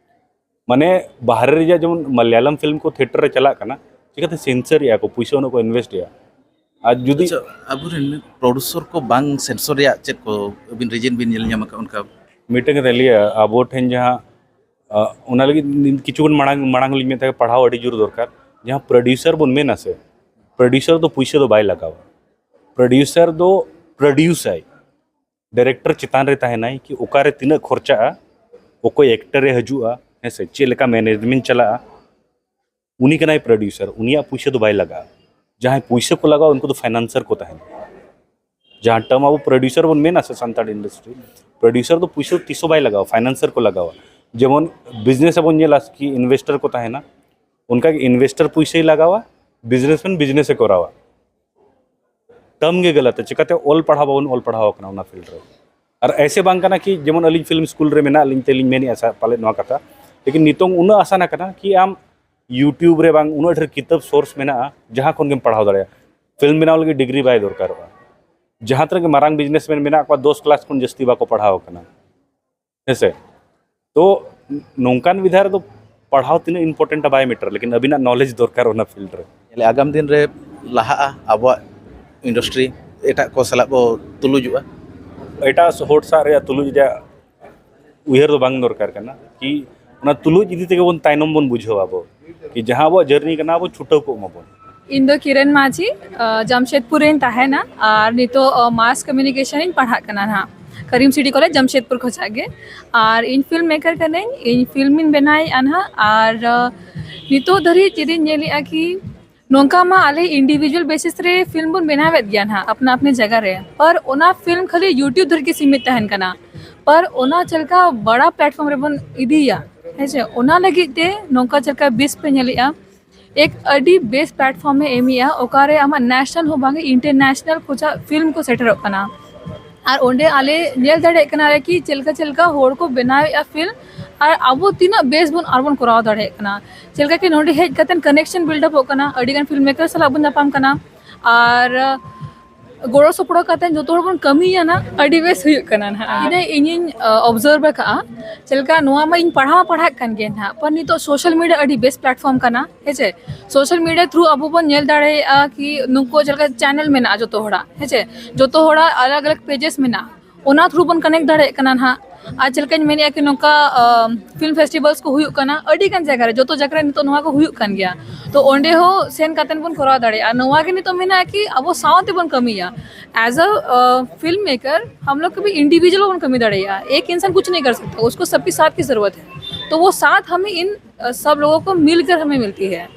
ᱢᱟᱱᱮ ᱵᱟᱦᱨᱮ ᱨᱮᱭᱟᱜ ᱡᱮᱢᱚᱱ ᱢᱟᱞᱭᱟᱞᱚᱢ ᱯᱷᱤᱞᱢ ᱠᱚ ᱛᱷᱤᱭᱮᱴᱟᱨ ᱨᱮ ᱪᱟᱞᱟᱜ ᱠᱟᱱᱟ, ᱪᱤᱠᱟᱹᱛᱮ ᱥᱮᱱᱥᱟᱨ ᱮᱫᱼᱟ ᱠᱚ, ᱯᱩᱭᱥᱟᱹ ᱩᱱᱟᱹᱜ ᱠᱚ ᱤᱱᱵᱷᱮᱥᱴ ᱮᱫᱼᱟ? ᱟᱨ ᱡᱩᱫᱤ ᱟᱪᱪᱷᱟ, ᱟᱵᱚᱨᱮᱱ ᱯᱨᱚᱰᱩᱥᱚᱨ ᱠᱚ ᱵᱟᱝ ᱥᱮᱱᱥᱚᱨ ᱨᱮᱭᱟᱜ ᱪᱮᱫ ᱠᱚ ᱟᱹᱵᱤᱱ ᱨᱤᱡᱮᱱ ᱵᱤᱱ ᱧᱮᱞ ᱧᱟᱢ ᱟᱠᱟᱫ ᱚᱱᱠᱟ? ᱢᱤᱫᱴᱟᱝ ᱠᱟᱛᱷᱟᱧ ᱞᱟᱹᱭᱟ, ᱟᱵᱚ ᱴᱷᱮᱱ ᱡᱟᱦᱟᱸ ᱚᱱᱟ ᱞᱟᱹᱜᱤᱫ ᱠᱤᱪᱷᱩ ᱠᱷᱚᱱ ᱢᱟᱲᱟᱝ ᱢᱟᱲᱟᱝ ᱞᱤᱧ ᱢᱮᱛᱟᱜ ᱯᱟᱲᱦᱟᱣ ᱟᱹᱰᱤ ᱡᱳᱨ ᱫᱚᱨᱠᱟᱨ᱾ ᱡᱟᱦᱟᱸ ᱯᱨᱚᱰᱩᱥᱟᱨ ᱵᱚᱱ ᱢᱮᱱᱟ ᱥᱮ, ᱯᱨᱚᱰᱩᱥᱟᱨ ᱫᱚ ᱯᱩᱭᱥᱟᱹ ᱫᱚ ᱵᱟᱭ ᱞᱟᱜᱟᱣᱟ᱾ ᱯᱨᱚᱰᱩᱥᱟᱨ ᱫᱚ ᱯᱨᱚᱰᱩᱥᱟᱭ, ᱰᱟᱭᱨᱮᱠᱴᱚᱨ ᱪᱮᱛᱟᱱ ᱨᱮ ᱛᱟᱦᱮᱱᱟᱭ ᱠᱤ ᱚᱠᱟᱨᱮ ᱛᱤᱱᱟᱹᱜ ᱠᱷᱚᱨᱪᱟᱜᱼᱟ, ᱚᱠᱚᱭ ᱮᱠᱴᱚᱨ ᱮ ᱦᱤᱡᱩᱜᱼᱟ, ᱦᱮᱸ ᱥᱮ, ᱪᱮᱫ ᱞᱮᱠᱟ ᱢᱮᱱᱮᱡᱽᱢᱮᱱᱴ ᱪᱟᱞᱟᱜᱼᱟ, ᱩᱱᱤ ᱠᱟᱱᱟᱭ ᱯᱨᱚᱰᱩᱥᱟᱨ᱾ ᱩᱱᱤᱭᱟᱜ ᱯᱩᱭᱥᱟᱹ ᱫᱚ ᱵᱟᱭ ᱞᱟᱜᱟᱜᱼᱟ᱾ ᱡᱟᱦᱟᱸᱭ ᱯᱩᱭᱥᱟᱹ ᱠᱚ ᱞᱟᱜᱟᱣᱟ ᱩᱱᱠᱩ ᱫᱚ ᱯᱷᱟᱭᱱᱟᱱᱥᱟᱨ ᱠᱚ ᱛᱟᱦᱮᱱᱟ᱾ ᱡᱟᱦᱟᱸ ᱴᱟᱨᱢ ᱟᱵᱚ ᱯᱨᱚᱰᱩᱥᱟᱨ ᱵᱚᱱ ᱢᱮᱱᱟ ᱥᱮ ᱥᱟᱱᱛᱟᱲ ᱤᱱᱰᱟᱥᱴᱨᱤ, ᱯᱨᱚᱰᱩᱥᱟᱨ ᱫᱚ ᱯᱩᱭᱥᱟᱹ ᱛᱤᱥ ᱦᱚᱸ ᱵᱟᱭ ᱞᱟᱜᱟᱣᱟ, ᱯᱷᱟᱭᱱᱟᱱᱥᱟᱨ ᱠᱚ ᱞᱟᱜᱟᱣᱟ᱾ ᱡᱮᱢᱚᱱ ᱵᱤᱡᱽᱱᱮᱥ ᱟᱵᱚᱱ ᱧᱮᱞᱟ ᱠᱤ ᱤᱱᱵᱷᱮᱥᱴᱟᱨ ᱠᱚ ᱛᱟᱦᱮᱱᱟ, ᱚᱱᱠᱟᱜᱮ ᱤᱱᱵᱷᱮᱥᱴᱟᱨ ᱯᱩᱭᱥᱟᱹᱭ ᱞᱟᱜᱟᱣᱟ, ᱵᱤᱡᱽᱱᱮᱥᱢᱮᱱ ᱵᱤᱡᱽᱱᱮᱥᱮ ᱠᱚᱨᱟᱣᱟ᱾ ᱴᱟᱨᱢ ᱜᱮ ᱜᱟᱞᱟᱛ᱾ ᱪᱤᱠᱟᱛᱮ ᱚᱞ ᱯᱟᱲᱦᱟᱣ ᱵᱟᱵᱚᱱ ᱚᱞ ᱯᱟᱲᱦᱟᱣ ᱟᱠᱟᱱᱟ ᱚᱱᱟ ᱯᱷᱤᱞᱰ ᱨᱮ? ᱟᱨ ᱮᱥᱮ ᱵᱟᱝ ᱠᱟᱱᱟ ᱠᱤ ᱡᱮᱢᱚᱱ ᱟᱹᱞᱤᱧ ᱯᱷᱤᱞᱢ ᱥᱠᱩᱞ ᱨᱮ ᱢᱮᱱᱟᱜ ᱞᱤᱧ ᱛᱮᱞᱤᱧ ᱢᱮᱱᱮᱫᱼᱟ ᱥᱟ- ᱯᱟᱞᱮᱫ ᱱᱚᱣᱟ ᱠᱟᱛᱷᱟ, ᱞᱮᱠᱤᱱ ᱱᱤᱛᱚᱝ ᱩᱱᱟᱹᱜ ᱟᱥᱟᱱ ᱟᱠᱟᱱᱟ ᱠᱤ ᱟᱢ ᱭᱩᱴᱤᱭᱩᱵᱽ ᱨᱮ ᱵᱟᱝ ᱩᱱᱟᱹᱜ ᱰᱷᱮᱨ ᱠᱤᱛᱟᱹᱵ ᱥᱳᱨᱥ ᱢᱮᱱᱟᱜᱼᱟ, ᱡᱟᱦᱟᱸ ᱠᱷᱚᱱ ᱜᱮᱢ ᱯᱟᱲᱦᱟᱣ ᱫᱟᱲᱮᱭᱟᱜᱼᱟ᱾ ᱯᱷᱤᱞᱢ ᱵᱮᱱᱟᱣ ᱞᱟᱹᱜᱤᱫ ᱰᱤᱜᱽᱨᱤ ᱵᱟᱭ ᱫᱚᱨᱠᱟᱨᱚᱜᱼᱟ᱾ ᱡᱟᱦᱟᱸ ᱛᱤᱱᱟᱹᱜ ᱜᱮ ᱢᱟᱨᱟᱝ ᱵᱤᱡᱽᱱᱮᱥᱢᱮᱱ ᱢᱮᱱᱟᱜ ᱠᱚᱣᱟ, ᱫᱚᱥ ᱠᱞᱟᱥ ᱠᱷᱚᱱ ᱡᱟᱹᱥᱛᱤ ᱵᱟᱠᱚ ᱯᱟᱲᱦᱟᱣ ᱟᱠᱟᱱᱟ᱾ ᱦᱮᱸᱥᱮ? ᱛᱚ ᱱᱚᱝᱠᱟᱱ ᱵᱤᱫᱷᱟ ᱨᱮᱫᱚ ᱯᱟᱲᱦᱟᱣ ᱛᱤᱱᱟᱹᱜ ᱤᱢᱯᱚᱨᱴᱮᱱᱴᱟ ᱵᱟᱭ ᱢᱮᱴᱟᱨ, ᱞᱮᱠᱤᱱ ᱟᱹᱵᱤᱱᱟᱜ ᱱᱚᱞᱮᱡᱽ ᱫᱚᱨᱠᱟᱨ ᱚᱱᱟ ᱯᱷᱤᱞᱰ ᱨᱮ᱾ ᱧᱮᱞᱮ ᱟᱜᱟᱢ ᱫᱤᱱ ᱨᱮ ᱞᱟᱦᱟᱜᱼᱟ ᱟᱵᱚᱣᱟᱜ ᱤᱱᱰᱟᱥᱴᱨᱤ ᱮᱴᱟᱜ ᱠᱚ ᱥᱟᱞᱟᱜ ᱵᱚ ᱛᱩᱞᱩᱡᱚᱜᱼᱟ᱾ ᱮᱴᱟᱜ ᱦᱚᱲ ᱥᱟᱶ ᱨᱮᱭᱟᱜ ᱛᱩᱞᱩᱡ ᱨᱮᱭᱟᱜ ᱩᱭᱦᱟᱹᱨ ᱫᱚ ᱵᱟᱝ ᱫᱚᱨᱠᱟᱨ ᱠᱟᱱᱟ ᱠᱤ ᱚᱱᱟ ᱛᱩᱞᱩᱡ ᱤᱫᱤ ᱛᱮᱜᱮ ᱵᱚᱱ ᱛᱟᱭᱱᱚᱢ ᱵᱚᱱ ᱵᱩᱡᱷᱟᱹᱣᱟ ᱟᱵᱚ, ᱠᱤ ᱡᱟᱦᱟᱸ ᱟᱵᱚᱣᱟᱜ ᱡᱟᱹᱨᱱᱤ ᱠᱟᱱᱟ ᱟᱵᱚ ᱪᱷᱩᱴᱟᱹᱣ ᱠᱚᱜ ᱢᱟᱵᱚᱱ᱾ ᱤᱧ ᱫᱚ ᱠᱤᱨᱟᱱ ᱢᱟᱹᱡᱷᱤ, ᱟᱸ, ᱡᱟᱢᱥᱮᱫᱽᱯᱩᱨ ᱨᱤᱧ ᱛᱟᱦᱮᱱᱟ ᱟᱨ ᱱᱤᱛᱚᱜ, ᱟᱸ, ᱢᱟᱥ ᱠᱚᱢᱤᱭᱩᱱᱤᱠᱮᱥᱚᱱ ᱤᱧ ᱯᱟᱲᱦᱟᱜ ᱠᱟᱱᱟ ᱱᱟᱦᱟᱜ, ᱠᱟᱨᱤᱢ ᱥᱤᱴᱤ ᱠᱚᱞᱮᱡᱽ ᱡᱟᱢᱥᱮᱫᱽᱯᱩᱨ ᱠᱷᱚᱱᱟᱜ ᱜᱮ᱾ ᱟᱨ ᱤᱧ ᱯᱷᱤᱞᱢ ᱢᱮᱠᱟᱨ ᱠᱟᱹᱱᱟᱹᱧ, ᱤᱧ ᱯᱷᱤᱞᱢ ᱤᱧ ᱵᱮᱱᱟᱣᱮᱫᱼᱟ ᱱᱟᱦᱟᱜ᱾ ᱟᱨ, ᱟᱸ, ᱱᱤᱛᱚᱜ ᱫᱷᱟᱹᱨᱤᱡ ᱪᱮᱫ ᱤᱧ ᱧᱮᱞᱮᱫᱼᱟ ᱠᱤ ᱱᱚᱝᱠᱟ ᱢᱟ ᱟᱞᱮ ᱤᱱᱰᱤᱵᱷᱤᱡᱩᱣᱟᱞ ᱵᱮᱥᱤᱥ ᱨᱮ ᱯᱷᱤᱞᱢ ᱵᱚᱱ ᱵᱮᱱᱟᱣᱮᱫ ᱜᱮᱭᱟ ᱱᱟᱦᱟᱜ ᱟᱯᱱᱟ ᱟᱯᱱᱤ ᱡᱟᱭᱜᱟ ᱨᱮ, ᱯᱟᱨ ᱚᱱᱟ ᱯᱷᱤᱞᱢ ᱠᱷᱟᱹᱞᱤ ᱭᱩᱴᱤᱭᱩᱵᱽ ᱫᱷᱟᱹᱨᱤᱡ ᱜᱮ ᱥᱤᱢᱤᱛ ᱛᱟᱦᱮᱱ ᱠᱟᱱᱟ᱾ ᱯᱟᱨ ᱚᱱᱟ ᱪᱮᱫ ᱞᱮᱠᱟ ᱵᱟᱲᱟ ᱯᱞᱟᱴᱯᱷᱚᱨᱢ ᱨᱮᱵᱚᱱ ᱤᱫᱤᱭᱟ, ᱦᱮᱸ ᱥᱮ, ᱚᱱᱟ ᱞᱟᱹᱜᱤᱫ ᱛᱮ ᱱᱚᱝᱠᱟ ᱪᱮᱫ ᱞᱮᱠᱟ ᱵᱮᱥ ᱯᱮ ᱧᱮᱞᱮᱫᱼᱟ, ᱮᱠ ᱟᱹᱰᱤ ᱵᱮᱥ ᱯᱞᱟᱴᱯᱷᱚᱨᱢ ᱮ ᱮᱢᱮᱜᱼᱟ, ᱚᱠᱟᱨᱮ ᱟᱢᱟᱜ ᱱᱮᱥᱱᱟᱞ ᱦᱚᱸ ᱵᱟᱝ ᱤᱱᱴᱟᱨᱱᱮᱥᱱᱟᱞ ᱠᱷᱚᱱᱟᱜ ᱯᱷᱤᱞᱢ ᱠᱚ ᱥᱮᱴᱮᱨᱚᱜ ᱠᱟᱱᱟ᱾ ᱟᱨ ᱚᱸᱰᱮ ᱟᱞᱮ ᱧᱮᱞ ᱫᱟᱲᱮᱭᱟᱜ ᱠᱟᱱᱟ ᱞᱮ ᱠᱤ ᱪᱮᱫ ᱞᱮᱠᱟ ᱪᱮᱫ ᱞᱮᱠᱟ ᱦᱚᱲ ᱠᱚ ᱵᱮᱱᱟᱣᱮᱫᱼᱟ ᱯᱷᱤᱞᱢ, ᱟᱨ ᱟᱵᱚ ᱛᱤᱱᱟᱹᱜ ᱵᱮᱥ ᱵᱚᱱ ᱟᱨᱵᱚᱱ ᱠᱚᱨᱟᱣ ᱫᱟᱲᱮᱭᱟᱜ ᱠᱟᱱᱟ, ᱪᱮᱫ ᱞᱮᱠᱟ ᱠᱤ ᱱᱚᱸᱰᱮ ᱦᱮᱡ ᱠᱟᱛᱮ ᱠᱟᱱᱮᱠᱥᱚᱱ ᱵᱤᱞᱰ ᱟᱯᱚᱜ ᱠᱟᱱᱟ, ᱟᱹᱰᱤ ᱜᱟᱱ ᱯᱷᱤᱞᱢ ᱢᱮᱠᱟᱨ ᱥᱟᱞᱟᱜ ᱵᱚᱱ ᱧᱟᱯᱟᱢ ᱠᱟᱱᱟ, ᱟᱨ ᱜᱚᱲᱚ ᱥᱚᱯᱚᱦᱚᱫ ᱠᱟᱛᱮ ᱡᱚᱛᱚ ᱦᱚᱲ ᱵᱚᱱ ᱠᱟᱹᱢᱤᱭᱟ ᱱᱟᱜ, ᱟᱹᱰᱤ ᱵᱮᱥ ᱦᱩᱭᱩᱜ ᱠᱟᱱᱟ ᱱᱟᱜ᱾ ᱤᱧ ᱤᱧᱤᱧ ᱚᱵᱡᱟᱨᱵᱷ ᱟᱠᱟᱫᱼᱟ ᱪᱮᱫ ᱞᱮᱠᱟ ᱱᱚᱣᱟ ᱢᱟ ᱤᱧ ᱯᱟᱲᱦᱟᱣ ᱢᱟ ᱯᱟᱲᱦᱟᱜ ᱠᱟᱱ ᱜᱮ ᱱᱟᱜ, ᱯᱟᱨ ᱱᱤᱛᱚᱜ ᱥᱳᱥᱟᱞ ᱢᱤᱰᱤᱭᱟ ᱟᱹᱰᱤ ᱵᱮᱥ ᱯᱞᱟᱴᱯᱷᱚᱨᱢ ᱠᱟᱱᱟ, ᱦᱮᱸ ᱥᱮ᱾ ᱥᱳᱥᱟᱞ ᱢᱤᱰᱤᱭᱟ ᱛᱷᱨᱩ ᱟᱵᱚ ᱵᱚᱱ ᱧᱮᱞ ᱫᱟᱲᱮᱭᱟᱜᱼᱟ ᱠᱤ ᱱᱩᱠᱩ ᱪᱮᱫ ᱞᱮᱠᱟ ᱪᱮᱱᱮᱞ ᱢᱮᱱᱟᱜᱼᱟ ᱡᱚᱛᱚ ᱦᱚᱲᱟᱜ, ᱦᱮᱸ ᱥᱮ, ᱡᱚᱛᱚ ᱦᱚᱲᱟᱜ ᱟᱞᱟᱜᱽ ᱟᱞᱟᱜᱽ ᱯᱮᱡᱮᱥ ᱢᱮᱱᱟᱜᱼᱟ, ᱚᱱᱟ ᱛᱷᱨᱩ ᱵᱚᱱ ᱠᱟᱱᱮᱠᱴ ᱫᱟᱲᱮᱭᱟᱜ ᱠᱟᱱᱟ ᱱᱟᱦᱟᱜ᱾ ᱟᱨ ᱪᱮᱫ ᱞᱮᱠᱟᱧ ᱢᱮᱱᱮᱫᱼᱟ ᱠᱤ ᱱᱚᱝᱠᱟ ᱯᱷᱤᱞᱢ ᱯᱷᱮᱥᱴᱤᱵᱷᱟᱞᱥ ᱠᱚ ᱦᱩᱭᱩᱜ ᱠᱟᱱᱟ ᱟᱹᱰᱤ ᱜᱟᱱ ᱡᱟᱭᱜᱟ ᱨᱮ, ᱡᱚᱛᱚ ᱡᱟᱭᱜᱟ ᱨᱮ ᱱᱤᱛᱚᱜ ᱱᱚᱣᱟ ᱠᱚ ᱦᱩᱭᱩᱜ ᱠᱟᱱ ᱜᱮᱭᱟ, ᱛᱚ ᱚᱸᱰᱮ ᱦᱚᱸ ᱥᱮᱱ ᱠᱟᱛᱮ ᱵᱚᱱ ᱠᱚᱨᱟᱣ ᱫᱟᱲᱮᱭᱟᱜᱼᱟ᱾ ᱱᱚᱣᱟ ᱜᱮ ᱱᱤᱛᱚᱜ ᱢᱮᱱᱟᱜᱼᱟ ᱠᱤ ᱟᱵᱚ ᱥᱟᱶᱛᱮ ᱵᱚᱱ ᱠᱟᱹᱢᱤᱭᱟ, as a film maker हम लोग कभी इंडिविजुअल बन कमी दाड़ेगा, एक इंसान कुछ नहीं कर सकता, उसको सबकी साथ की ज़रूरत है, तो वो साथ हमें इन सब लोगों को मिलकर हमें मिलती है।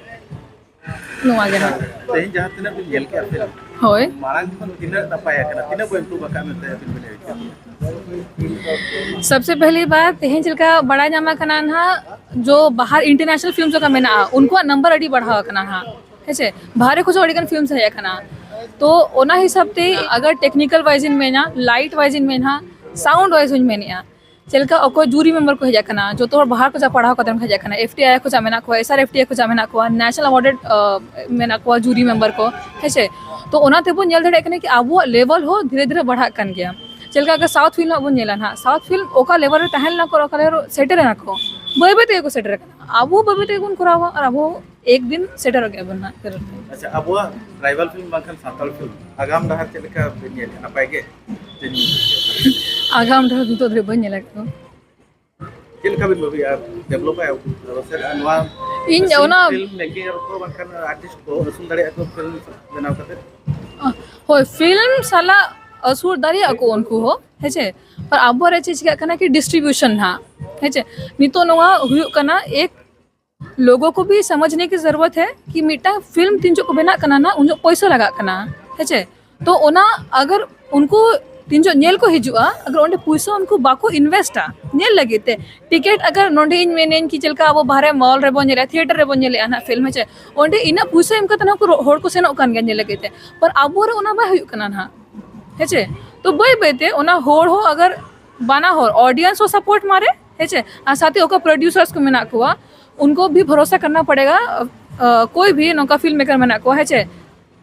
ᱱᱚᱣᱟ ᱜᱮ ᱱᱟᱜ᱾ ᱛᱮᱦᱮᱧ ᱡᱟᱦᱟᱸ ᱛᱤᱱᱟᱹᱜ ᱵᱤᱱ ᱧᱮᱞ ᱠᱮᱜᱼᱟ ᱯᱷᱤᱞᱢ, ᱦᱳᱭ᱾ ᱢᱟᱲᱟᱝ ᱠᱷᱚᱱ ᱛᱤᱱᱟᱹᱜ ᱱᱟᱯᱟᱭ ᱟᱠᱟᱱᱟ, ᱛᱤᱱᱟᱹᱜ ᱵᱚ ᱤᱢᱯᱨᱩᱵᱷ ᱟᱠᱟᱫ ᱢᱮᱱᱛᱮ ᱟᱹᱵᱤᱱ ᱵᱤᱱ ᱟᱹᱭᱠᱟᱹᱣ? सबसे पहली बात, ᱛᱮᱦᱮᱧ ᱪᱮᱫ ᱞᱮᱠᱟ ᱵᱟᱲᱟᱭ ᱧᱟᱢ ᱟᱠᱟᱱᱟ ᱱᱟᱦᱟᱜ, ᱡᱚ ᱵᱟᱦᱟᱨ ᱤᱱᱴᱟᱨᱱᱮᱥᱱᱟᱞ ᱯᱷᱤᱞᱢ ᱡᱟᱦᱟᱸ ᱢᱮᱱᱟᱜᱼᱟ, ᱩᱱᱠᱩᱣᱟᱜ ᱱᱟᱢᱵᱟᱨ ᱟᱹᱰᱤ ᱵᱟᱲᱦᱟᱣ ᱟᱠᱟᱱᱟ ᱱᱟᱦᱟᱜ, ᱦᱮᱸ ᱥᱮ? ᱵᱟᱦᱨᱮ ᱠᱷᱚᱱ ᱦᱚᱸ ᱟᱹᱰᱤ ᱜᱟᱱ ᱯᱷᱤᱞᱢ ᱦᱮᱡ ᱟᱠᱟᱱᱟ᱾ ᱛᱚ ᱚᱱᱟ ᱦᱤᱥᱟᱹᱵ ᱛᱮ ᱟᱜᱟᱨ ᱴᱮᱠᱱᱤᱠᱟᱞ ᱣᱟᱭᱤᱡ ᱤᱧ ᱢᱮᱱᱟ, ᱞᱟᱭᱤᱴ ᱣᱟᱭᱤᱡ ᱤᱧ ᱢᱮᱱᱟ, ᱥᱟᱣᱩᱱᱰ ᱣᱟᱭᱤᱡ ᱦᱚᱸᱧ ᱢᱮᱱᱮᱜᱼᱟ, ᱪᱮᱫ ᱞᱮᱠᱟ ᱚᱠᱚᱭ ᱡᱩᱨᱤ ᱢᱮᱢᱵᱟᱨ ᱠᱚ ᱦᱮᱡ ᱟᱠᱟᱱᱟ, ᱡᱚᱛᱚ ᱦᱚᱲ ᱵᱟᱦᱟᱨ ᱠᱷᱚᱱᱟᱜ ᱯᱟᱲᱦᱟᱣ ᱠᱟᱛᱮ ᱠᱚ ᱦᱮᱡ ᱟᱠᱟᱱᱟ, ᱮᱯᱷ ᱴᱤ ᱟᱭ ᱠᱷᱚᱱᱟᱜ ᱢᱮᱱᱟᱜ ᱠᱚᱣᱟ, S R F T I ᱠᱷᱚᱱᱟᱜ ᱢᱮᱱᱟᱜ ᱠᱚᱣᱟ, ᱱᱮᱥᱱᱟᱞ ᱟᱣᱟᱨᱰᱮᱰ ᱢᱮᱱᱟᱜ ᱠᱚᱣᱟ ᱡᱩᱨᱤ ᱢᱮᱢᱵᱟᱨ ᱠᱚ, ᱦᱮᱸ ᱥᱮ? ᱛᱚ ᱚᱱᱟ ᱛᱮᱵᱚᱱ ᱧᱮᱞ ᱫᱟᱲᱮᱭᱟᱜ ᱠᱟᱱᱟ ᱠᱤ ᱟᱵᱚᱣᱟᱜ ᱞᱮᱵᱮᱞ ᱦᱚᱸ ᱫᱷᱤᱨᱮ ᱫᱷᱤᱨᱮ ᱵᱟᱲᱦᱟᱜ ᱠᱟᱱ ᱜᱮᱭᱟ᱾ ᱪᱮᱫ ᱞᱮᱠᱟ ᱟᱜᱟᱨ ᱥᱟᱣᱩᱛᱷ ᱯᱷᱤᱞᱢ ᱦᱟᱸᱜ ᱵᱚᱱ ᱧᱮᱞᱟ ᱱᱟᱦᱟᱜ, ᱥᱟᱣᱩᱛᱷ ᱯᱷᱤᱞᱢ ᱚᱠᱟ ᱞᱮᱵᱮᱞ ᱨᱮ ᱛᱟᱦᱮᱸ ᱞᱮᱱᱟ ᱠᱚ, ᱚᱠᱟ ᱞᱮᱵᱮᱞ ᱨᱮ ᱥᱮᱴᱮᱨ ᱮᱱᱟ ᱠᱚ, ᱵᱟᱹᱭ ᱵᱟᱹᱭ ᱛᱮᱜᱮ ᱠᱚ ᱥᱮᱴᱮᱨ ᱟᱠᱟᱱᱟ᱾ ᱟᱵᱚ ᱵᱟᱹᱭ ᱵᱟᱹᱭ ᱛᱮᱜᱮ ᱵᱚᱱ ᱠᱚᱨᱟᱣᱟ ᱟᱨ ᱟᱵᱚ ᱮᱠ ᱫᱤᱱ ᱥᱮᱴᱮᱨᱚᱜ ᱜᱮᱭᱟ ᱵᱚᱱ ᱱᱟᱦᱟᱜ᱾ ᱟᱪᱪᱷᱟ, ᱟᱵᱚᱣᱟᱜ ᱴᱨᱟᱭᱵᱟᱞ ᱯᱷᱤᱞᱢ ᱵᱟᱝᱠᱷᱟᱱ ᱥᱟᱱᱛᱟᱲ ᱯᱷᱤᱞᱢ ᱟᱜᱟᱢ ᱰᱟᱦᱟᱨ ᱪᱮᱫ ᱞᱮᱠᱟ ᱵᱤᱱ ᱧᱮᱞᱮᱫᱼᱟ? ᱱᱟᱯᱟᱭ ᱜᱮ? ᱟᱜᱟᱢ ᱰᱟᱦᱟᱨ ᱱᱤᱛᱚᱜ ᱫᱷᱟᱹᱵᱤᱡ ᱵᱟᱹᱧ ᱧᱮᱞ ᱟᱠᱟᱫᱟ᱾ ᱪᱮᱫ ᱞᱮᱠᱟ ᱵᱤᱱ ᱵᱷᱟᱹᱵᱤᱭᱟ, ᱰᱮᱵᱷᱞᱚᱯ ᱟᱭ ᱱᱚᱣᱟ ᱤᱧ ᱯᱷᱤᱞᱢ, ᱚᱱᱟ ᱯᱷᱤᱞᱢ ᱢᱮᱠᱤᱝ ᱠᱚ ᱵᱟᱝᱠᱷᱟᱱ ᱟᱨᱴᱤᱥᱴ ᱠᱚ ᱟᱹᱥᱩᱞ ᱫᱟᱲᱮᱭᱟᱜᱼᱟ ᱠᱚ ᱯᱷᱤᱞᱢ ᱵᱮᱱᱟᱣ ᱠᱟᱛᱮ? ᱦᱳᱭ, ᱯᱷᱤᱞᱢ ᱥᱟᱞᱟᱜ ᱟᱹᱥᱩᱨ ᱫᱟᱲᱮᱭᱟᱜᱼᱟ ᱠᱚ ᱩᱱᱠᱩ ᱦᱚᱸ, ᱦᱮᱸ ᱪᱮ? ᱯᱟᱨ ᱟᱵᱚᱣᱟᱜ ᱨᱮ ᱪᱮᱫ ᱪᱤᱠᱟᱹᱜ ᱠᱟᱱᱟ ᱠᱤ ᱰᱤᱥᱴᱨᱤᱵᱤᱭᱩᱥᱚᱱ ᱱᱟᱦᱟᱜ, ᱦᱮᱸ ᱪᱮ? ᱱᱤᱛᱚᱜ ᱱᱚᱣᱟ ᱦᱩᱭᱩᱜ ᱠᱟᱱᱟ ᱮᱠ ᱞᱳᱜᱳ ᱠᱚ ᱵᱷᱤ ᱥᱟᱢᱟᱡᱷᱱᱮ ᱠᱤ ᱡᱟᱨᱩᱨᱟᱛ ᱦᱮ ᱠᱤ ᱢᱤᱫᱴᱟᱝ ᱯᱷᱤᱞᱢ ᱛᱤᱱ ᱡᱚᱠᱷᱚᱱ ᱠᱚ ᱵᱮᱱᱟᱜ ᱠᱟᱱᱟ ᱱᱟᱦᱟᱜ, ᱩᱱ ᱡᱚᱠᱷᱚᱱ ᱯᱚᱭᱥᱟ ᱞᱟᱜᱟᱜ ᱠᱟᱱᱟ, ᱦᱮᱸ ᱪᱮ? ᱛᱚ ᱚᱱᱟ ᱟᱜᱟᱨ ᱩᱱᱠᱩ ᱛᱤᱱ ᱡᱚᱠᱷᱚᱱ ᱧᱮᱞ ᱠᱚ ᱦᱤᱡᱩᱜᱼᱟ, ᱟᱜᱟᱨ ᱚᱸᱰᱮ ᱯᱚᱭᱥᱟ ᱩᱱᱠᱩ ᱵᱟᱠᱚ ᱤᱱᱵᱷᱮᱥᱴᱟ ᱧᱮᱞ ᱞᱟᱹᱜᱤᱫ ᱛᱮ, ᱴᱤᱠᱤᱴ ᱟᱜᱟᱨ ᱱᱚᱸᱰᱮ ᱤᱧ ᱢᱮᱱᱟᱹᱧ ᱠᱤ ᱪᱮᱫ ᱞᱮᱠᱟ ᱟᱵᱚ ᱵᱟᱦᱨᱮ ᱢᱚᱞ ᱨᱮᱵᱚᱱ ᱧᱮᱞᱮᱜᱼᱟ, ᱛᱷᱤᱭᱮᱴᱟᱨ ᱨᱮᱵᱚᱱ ᱧᱮᱞᱮᱜᱼᱟ ᱱᱟᱦᱟᱜ ᱯᱷᱤᱞᱢ, ᱦᱮᱸ ᱪᱮ? ᱚᱸᱰᱮ ᱤᱱᱟᱹᱜ ᱯᱚᱭᱥᱟ ᱮᱢ ᱠᱟᱛᱮ ᱦᱚᱸ ᱠᱚ ᱨᱚ-, ᱦᱚᱲ ᱠᱚ ᱥᱮᱱᱚᱜ ᱠᱟᱱ ᱜᱮᱭᱟ ᱧᱮᱞ ᱞᱟᱹᱜᱤᱫ ᱛᱮ, ᱯᱟᱨ ᱟᱵᱚ ᱨᱮ ᱚᱱᱟ ᱵᱟᱭ ᱦᱩᱭᱩᱜ ᱠᱟᱱᱟ ᱱᱟᱦᱟᱜ, ᱦᱮᱸ ᱪᱮ? ᱛᱚ ᱵᱟᱹᱭ ᱵᱟᱹᱭ ᱛᱮ ᱚᱱᱟ ᱦᱚᱲ ᱦᱚᱸ ᱟᱜᱟᱨ ᱵᱟᱱᱟ ᱦᱚᱲ, ᱚᱰᱤᱭᱮᱱᱥ ᱦᱚᱸ ᱥᱟᱯᱳᱨᱴ ᱢᱟᱨᱮ, ᱦᱮᱸ ᱪᱮ, ᱟᱨ ᱥᱟᱛᱷᱮ ᱚᱠᱟ ᱯᱨᱚᱰᱭᱩᱥᱟᱨᱥ ᱠᱚ ᱢᱮᱱᱟᱜ ᱠᱚᱣᱟ, ᱩᱱᱠᱩ ᱵᱷᱤ ᱵᱷᱚᱨᱚᱥᱟ ᱠᱟᱨᱱᱟ ᱯᱟᱲᱮᱜᱟ, ᱟ, ᱠᱳᱭ ᱵᱷᱤ ᱱᱚᱝᱠᱟ ᱯᱷᱤᱞᱢ ᱢᱮᱠᱟᱨ ᱢᱮᱱᱟᱜ ᱠᱚᱣᱟ, ᱦᱮᱸ ᱪᱮ?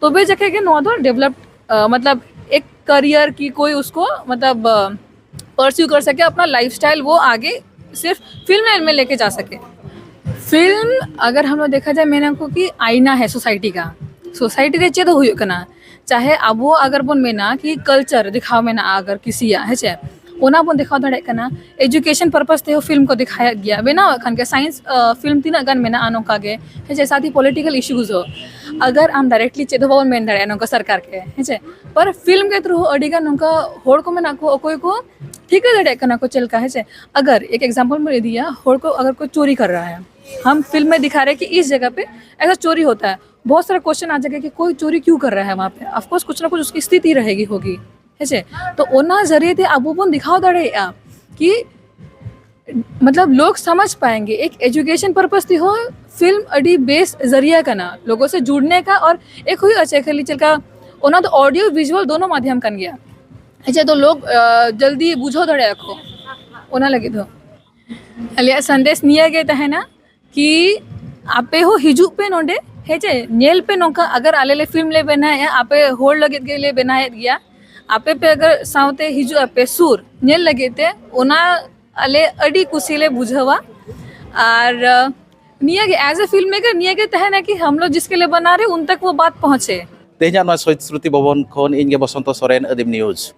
ᱛᱚᱵᱮ ᱡᱟᱠᱮ ᱜᱮ ᱱᱚᱣᱟ ᱫᱚ ᱰᱮᱵᱷᱞᱚᱯ, ᱟ, ᱢᱚᱛᱞᱚᱵ ᱮᱠ ᱠᱟᱨᱤᱭᱟᱨ ᱠᱤ ᱠᱳᱭ ᱩᱥᱠᱳ ᱢᱚᱛᱞᱚᱵ, ᱟ, परस्यू कर सके, अपना लाइफस्टाइल वो आगे सिर्फ फिल्म लाइन में लेके जा सके। फिल्म अगर हम लोग देखा जाए, मैंने आपको कि आईना है सोसाइटी का, सोसाइटी ᱨᱮ ᱪᱮᱫ ᱦᱩᱭᱩᱜ ᱠᱟᱱᱟ, ᱪᱟᱦᱮ ᱟᱵᱚ ᱟᱜᱟᱨ ᱵᱚᱱ ᱢᱮᱱᱟ ᱠᱤ ᱠᱟᱞᱪᱟᱨ ᱫᱮᱠᱷᱟᱣ ᱢᱮᱱᱟᱜᱼᱟ ᱟᱜᱟᱨ ᱠᱤᱥᱤᱭᱟᱜ, ᱦᱮᱸ ᱪᱮ, ᱚᱱᱟ ᱵᱚᱱ ᱫᱮᱠᱷᱟᱣ ᱫᱟᱲᱮᱭᱟᱜ ᱠᱟᱱᱟ᱾ ᱮᱡᱩᱠᱮᱥᱚᱱ ᱯᱟᱨᱯᱟᱥ ᱛᱮᱦᱚᱸ ᱯᱷᱤᱞᱢ ᱠᱚ ᱫᱮᱠᱷᱟᱣᱮᱫ ᱜᱮᱭᱟ, ᱵᱮᱱᱟᱣᱮᱫ ᱠᱟᱱ ᱜᱮᱭᱟ᱾ ᱥᱟᱭᱮᱱᱥ, ᱟ, ᱯᱷᱤᱞᱢ ᱛᱤᱱᱟᱹᱜ ᱜᱟᱱ ᱢᱮᱱᱟᱜᱼᱟ ᱱᱚᱝᱠᱟ ᱜᱮ, ᱦᱮᱸ ᱪᱮ, ᱥᱟᱛᱷ ᱦᱤ ᱯᱚᱞᱤᱴᱤᱠᱟᱞ ᱤᱥᱩᱡᱽ ᱦᱚᱸ᱾ ᱟᱜᱟᱨ ᱟᱢ ᱰᱟᱭᱨᱮᱠᱴᱞᱤ ᱪᱮᱫ ᱦᱚᱸ ᱵᱟᱵᱚᱱ ᱢᱮᱱ ᱫᱟᱲᱮᱭᱟᱜᱼᱟ ᱱᱚᱝᱠᱟ ᱥᱚᱨᱠᱟᱨ ᱠᱮ, ᱦᱮᱸ ᱪᱮ, ᱯᱟᱨ ᱯᱷᱤᱞᱢ ᱠᱮ ᱛᱷᱨᱩ ᱦᱚᱸ ᱟᱹᱰᱤ ᱜᱟᱱ ᱱᱚᱝᱠᱟ ᱦᱚᱲ ᱠᱚ ᱢᱮᱱᱟᱜ ᱠᱚᱣᱟ ᱚᱠᱚᱭ ᱠᱚ ᱴᱷᱤᱠᱟᱹ ᱫᱟᱲᱮᱭᱟᱜ ᱠᱟᱱᱟ ᱠᱚ ᱪᱮᱫ ᱞᱮᱠᱟ, ᱦᱮᱸ ᱪᱮ᱾ ᱟᱜᱟᱨ ᱮᱠ ᱮᱠᱡᱟᱢᱯᱚᱞ ᱵᱚᱱ ᱤᱫᱤᱭᱟ, ᱦᱚᱲ ᱠᱚ ᱟᱜᱟᱨ ᱠᱚ ᱪᱳᱨᱤ ᱠᱟᱨ ᱨᱟᱦᱟ ᱦᱮ, हम फिल्म में दिखा रहे हैं कि इस जगह पे ऐसा चोरी होता है। बहुत सारा क्वेश्चन आ जाएगा कि कोई चोरी क्यों कर रहा है वहाँ पे। ऑफ कोर्स कुछ ना कुछ उसकी स्थिति रहेगी, होगी, ᱦᱮᱸ ᱥᱮ? ᱛᱚ ᱚᱱᱟ ᱡᱟᱹᱨᱤᱭᱟᱹ ᱛᱮ ᱟᱵᱚ ᱵᱚᱱ ᱫᱮᱠᱷᱟᱣ ᱫᱟᱲᱮᱭᱟᱜᱼᱟ ᱠᱤ ᱢᱚᱛᱞᱚᱵ ᱞᱳᱜ ᱥᱚᱢᱡᱷ ᱯᱟᱭᱮᱸᱜᱮ᱾ ᱮᱠ ᱮᱡᱩᱠᱮᱥᱚᱱ ᱯᱟᱨᱯᱚᱥ ᱛᱮᱦᱚᱸ ᱯᱷᱤᱞᱢ ᱟᱹᱰᱤ ᱵᱮᱥ ᱡᱟᱹᱨᱤᱭᱟ ᱠᱟᱱᱟ ᱞᱳᱜᱳ ᱥᱮ ᱡᱩᱲᱱᱮ ᱠᱟ, ᱟᱨ ᱮᱠ ᱦᱩᱭᱩᱜᱼᱟ ᱪᱮ ᱠᱷᱟᱹᱞᱤ ᱪᱮᱫ ᱞᱮᱠᱟ, ᱚᱱᱟ ᱫᱚ ᱚᱰᱤᱭᱳ ᱵᱷᱤᱡᱩᱣᱟᱞ ᱫᱚᱱᱚ ᱢᱟᱫᱷᱭᱚᱢ ᱠᱟᱱ ᱜᱮᱭᱟ᱾ ᱦᱮᱸ ᱪᱮ? ᱛᱚ ᱞᱳᱜ ᱡᱚᱞᱫᱤ ᱵᱩᱡᱷᱟᱹᱣ ᱫᱟᱲᱮᱭᱟᱜᱼᱟ ᱠᱚ, ᱚᱱᱟ ᱞᱟᱹᱜᱤᱫ ᱫᱚ ᱟᱞᱮᱭᱟᱜ ᱥᱟᱸᱫᱮᱥ ᱱᱤᱭᱟᱹ ᱜᱮ ᱛᱟᱦᱮᱱᱟ ᱠᱤ ᱟᱯᱮ ᱦᱚᱸ ᱦᱤᱡᱩᱜ ᱯᱮ ᱱᱚᱰᱮ, ᱦᱮᱸ ᱪᱮ? ᱧᱮᱞ ᱯᱮ ᱱᱚᱝᱠᱟ, ᱟᱜᱟᱨ ᱟᱞᱮ ᱞᱮ ᱯᱷᱤᱞᱢ ᱞᱮ ᱵᱮᱱᱟᱣᱮᱫᱼᱟ, ᱟᱯᱮ ᱦᱚᱲ ᱞᱟᱹᱜᱤᱫ ᱜᱮᱞᱮ ᱵᱮᱱᱟᱣᱮᱫ ᱜᱮᱭᱟ, ᱟᱯᱮ ᱯᱮ ᱟᱜᱟᱨ ᱥᱟᱶᱛᱮ ᱦᱤᱡᱩᱜ ᱟᱯᱮ ᱥᱩᱨ ᱧᱮᱞ ᱞᱟᱹᱜᱤᱫ ᱛᱮ, ᱚᱱᱟ ᱟᱞᱮ ᱟᱹᱰᱤ ᱠᱩᱥᱤ ᱞᱮ ᱵᱩᱡᱷᱟᱹᱣᱟ᱾ ᱟᱨ ᱱᱤᱭᱟᱹ ᱜᱮ, ᱮᱡ ᱮ ᱯᱷᱤᱞᱢ ᱢᱮᱠᱟᱨ ᱱᱤᱭᱟᱹ ᱜᱮ ᱛᱟᱦᱮᱱᱟ ᱠᱤ ᱦᱟᱢ ᱞᱳᱜ ᱡᱤᱥᱠᱮ ᱞᱤᱭᱮ ᱵᱟᱱᱟ ᱨᱮ ᱩᱱ ᱛᱟᱠ ᱣᱳ ᱵᱟᱛ ᱯᱚᱦᱚᱸᱪᱮ᱾ ᱛᱮᱦᱮᱧᱟᱜ ᱱᱚᱣᱟ ᱥᱚᱦᱤᱫ ᱥᱢᱨᱩᱛᱤ ᱵᱷᱚᱵᱚᱱ ᱠᱷᱚᱱ ᱤᱧ ᱜᱮ ᱵᱚᱥᱚᱱᱛᱚ ᱥᱚᱨᱮᱱ, ᱟᱹᱫᱤᱢ ᱱᱤᱭᱩᱡᱽ᱾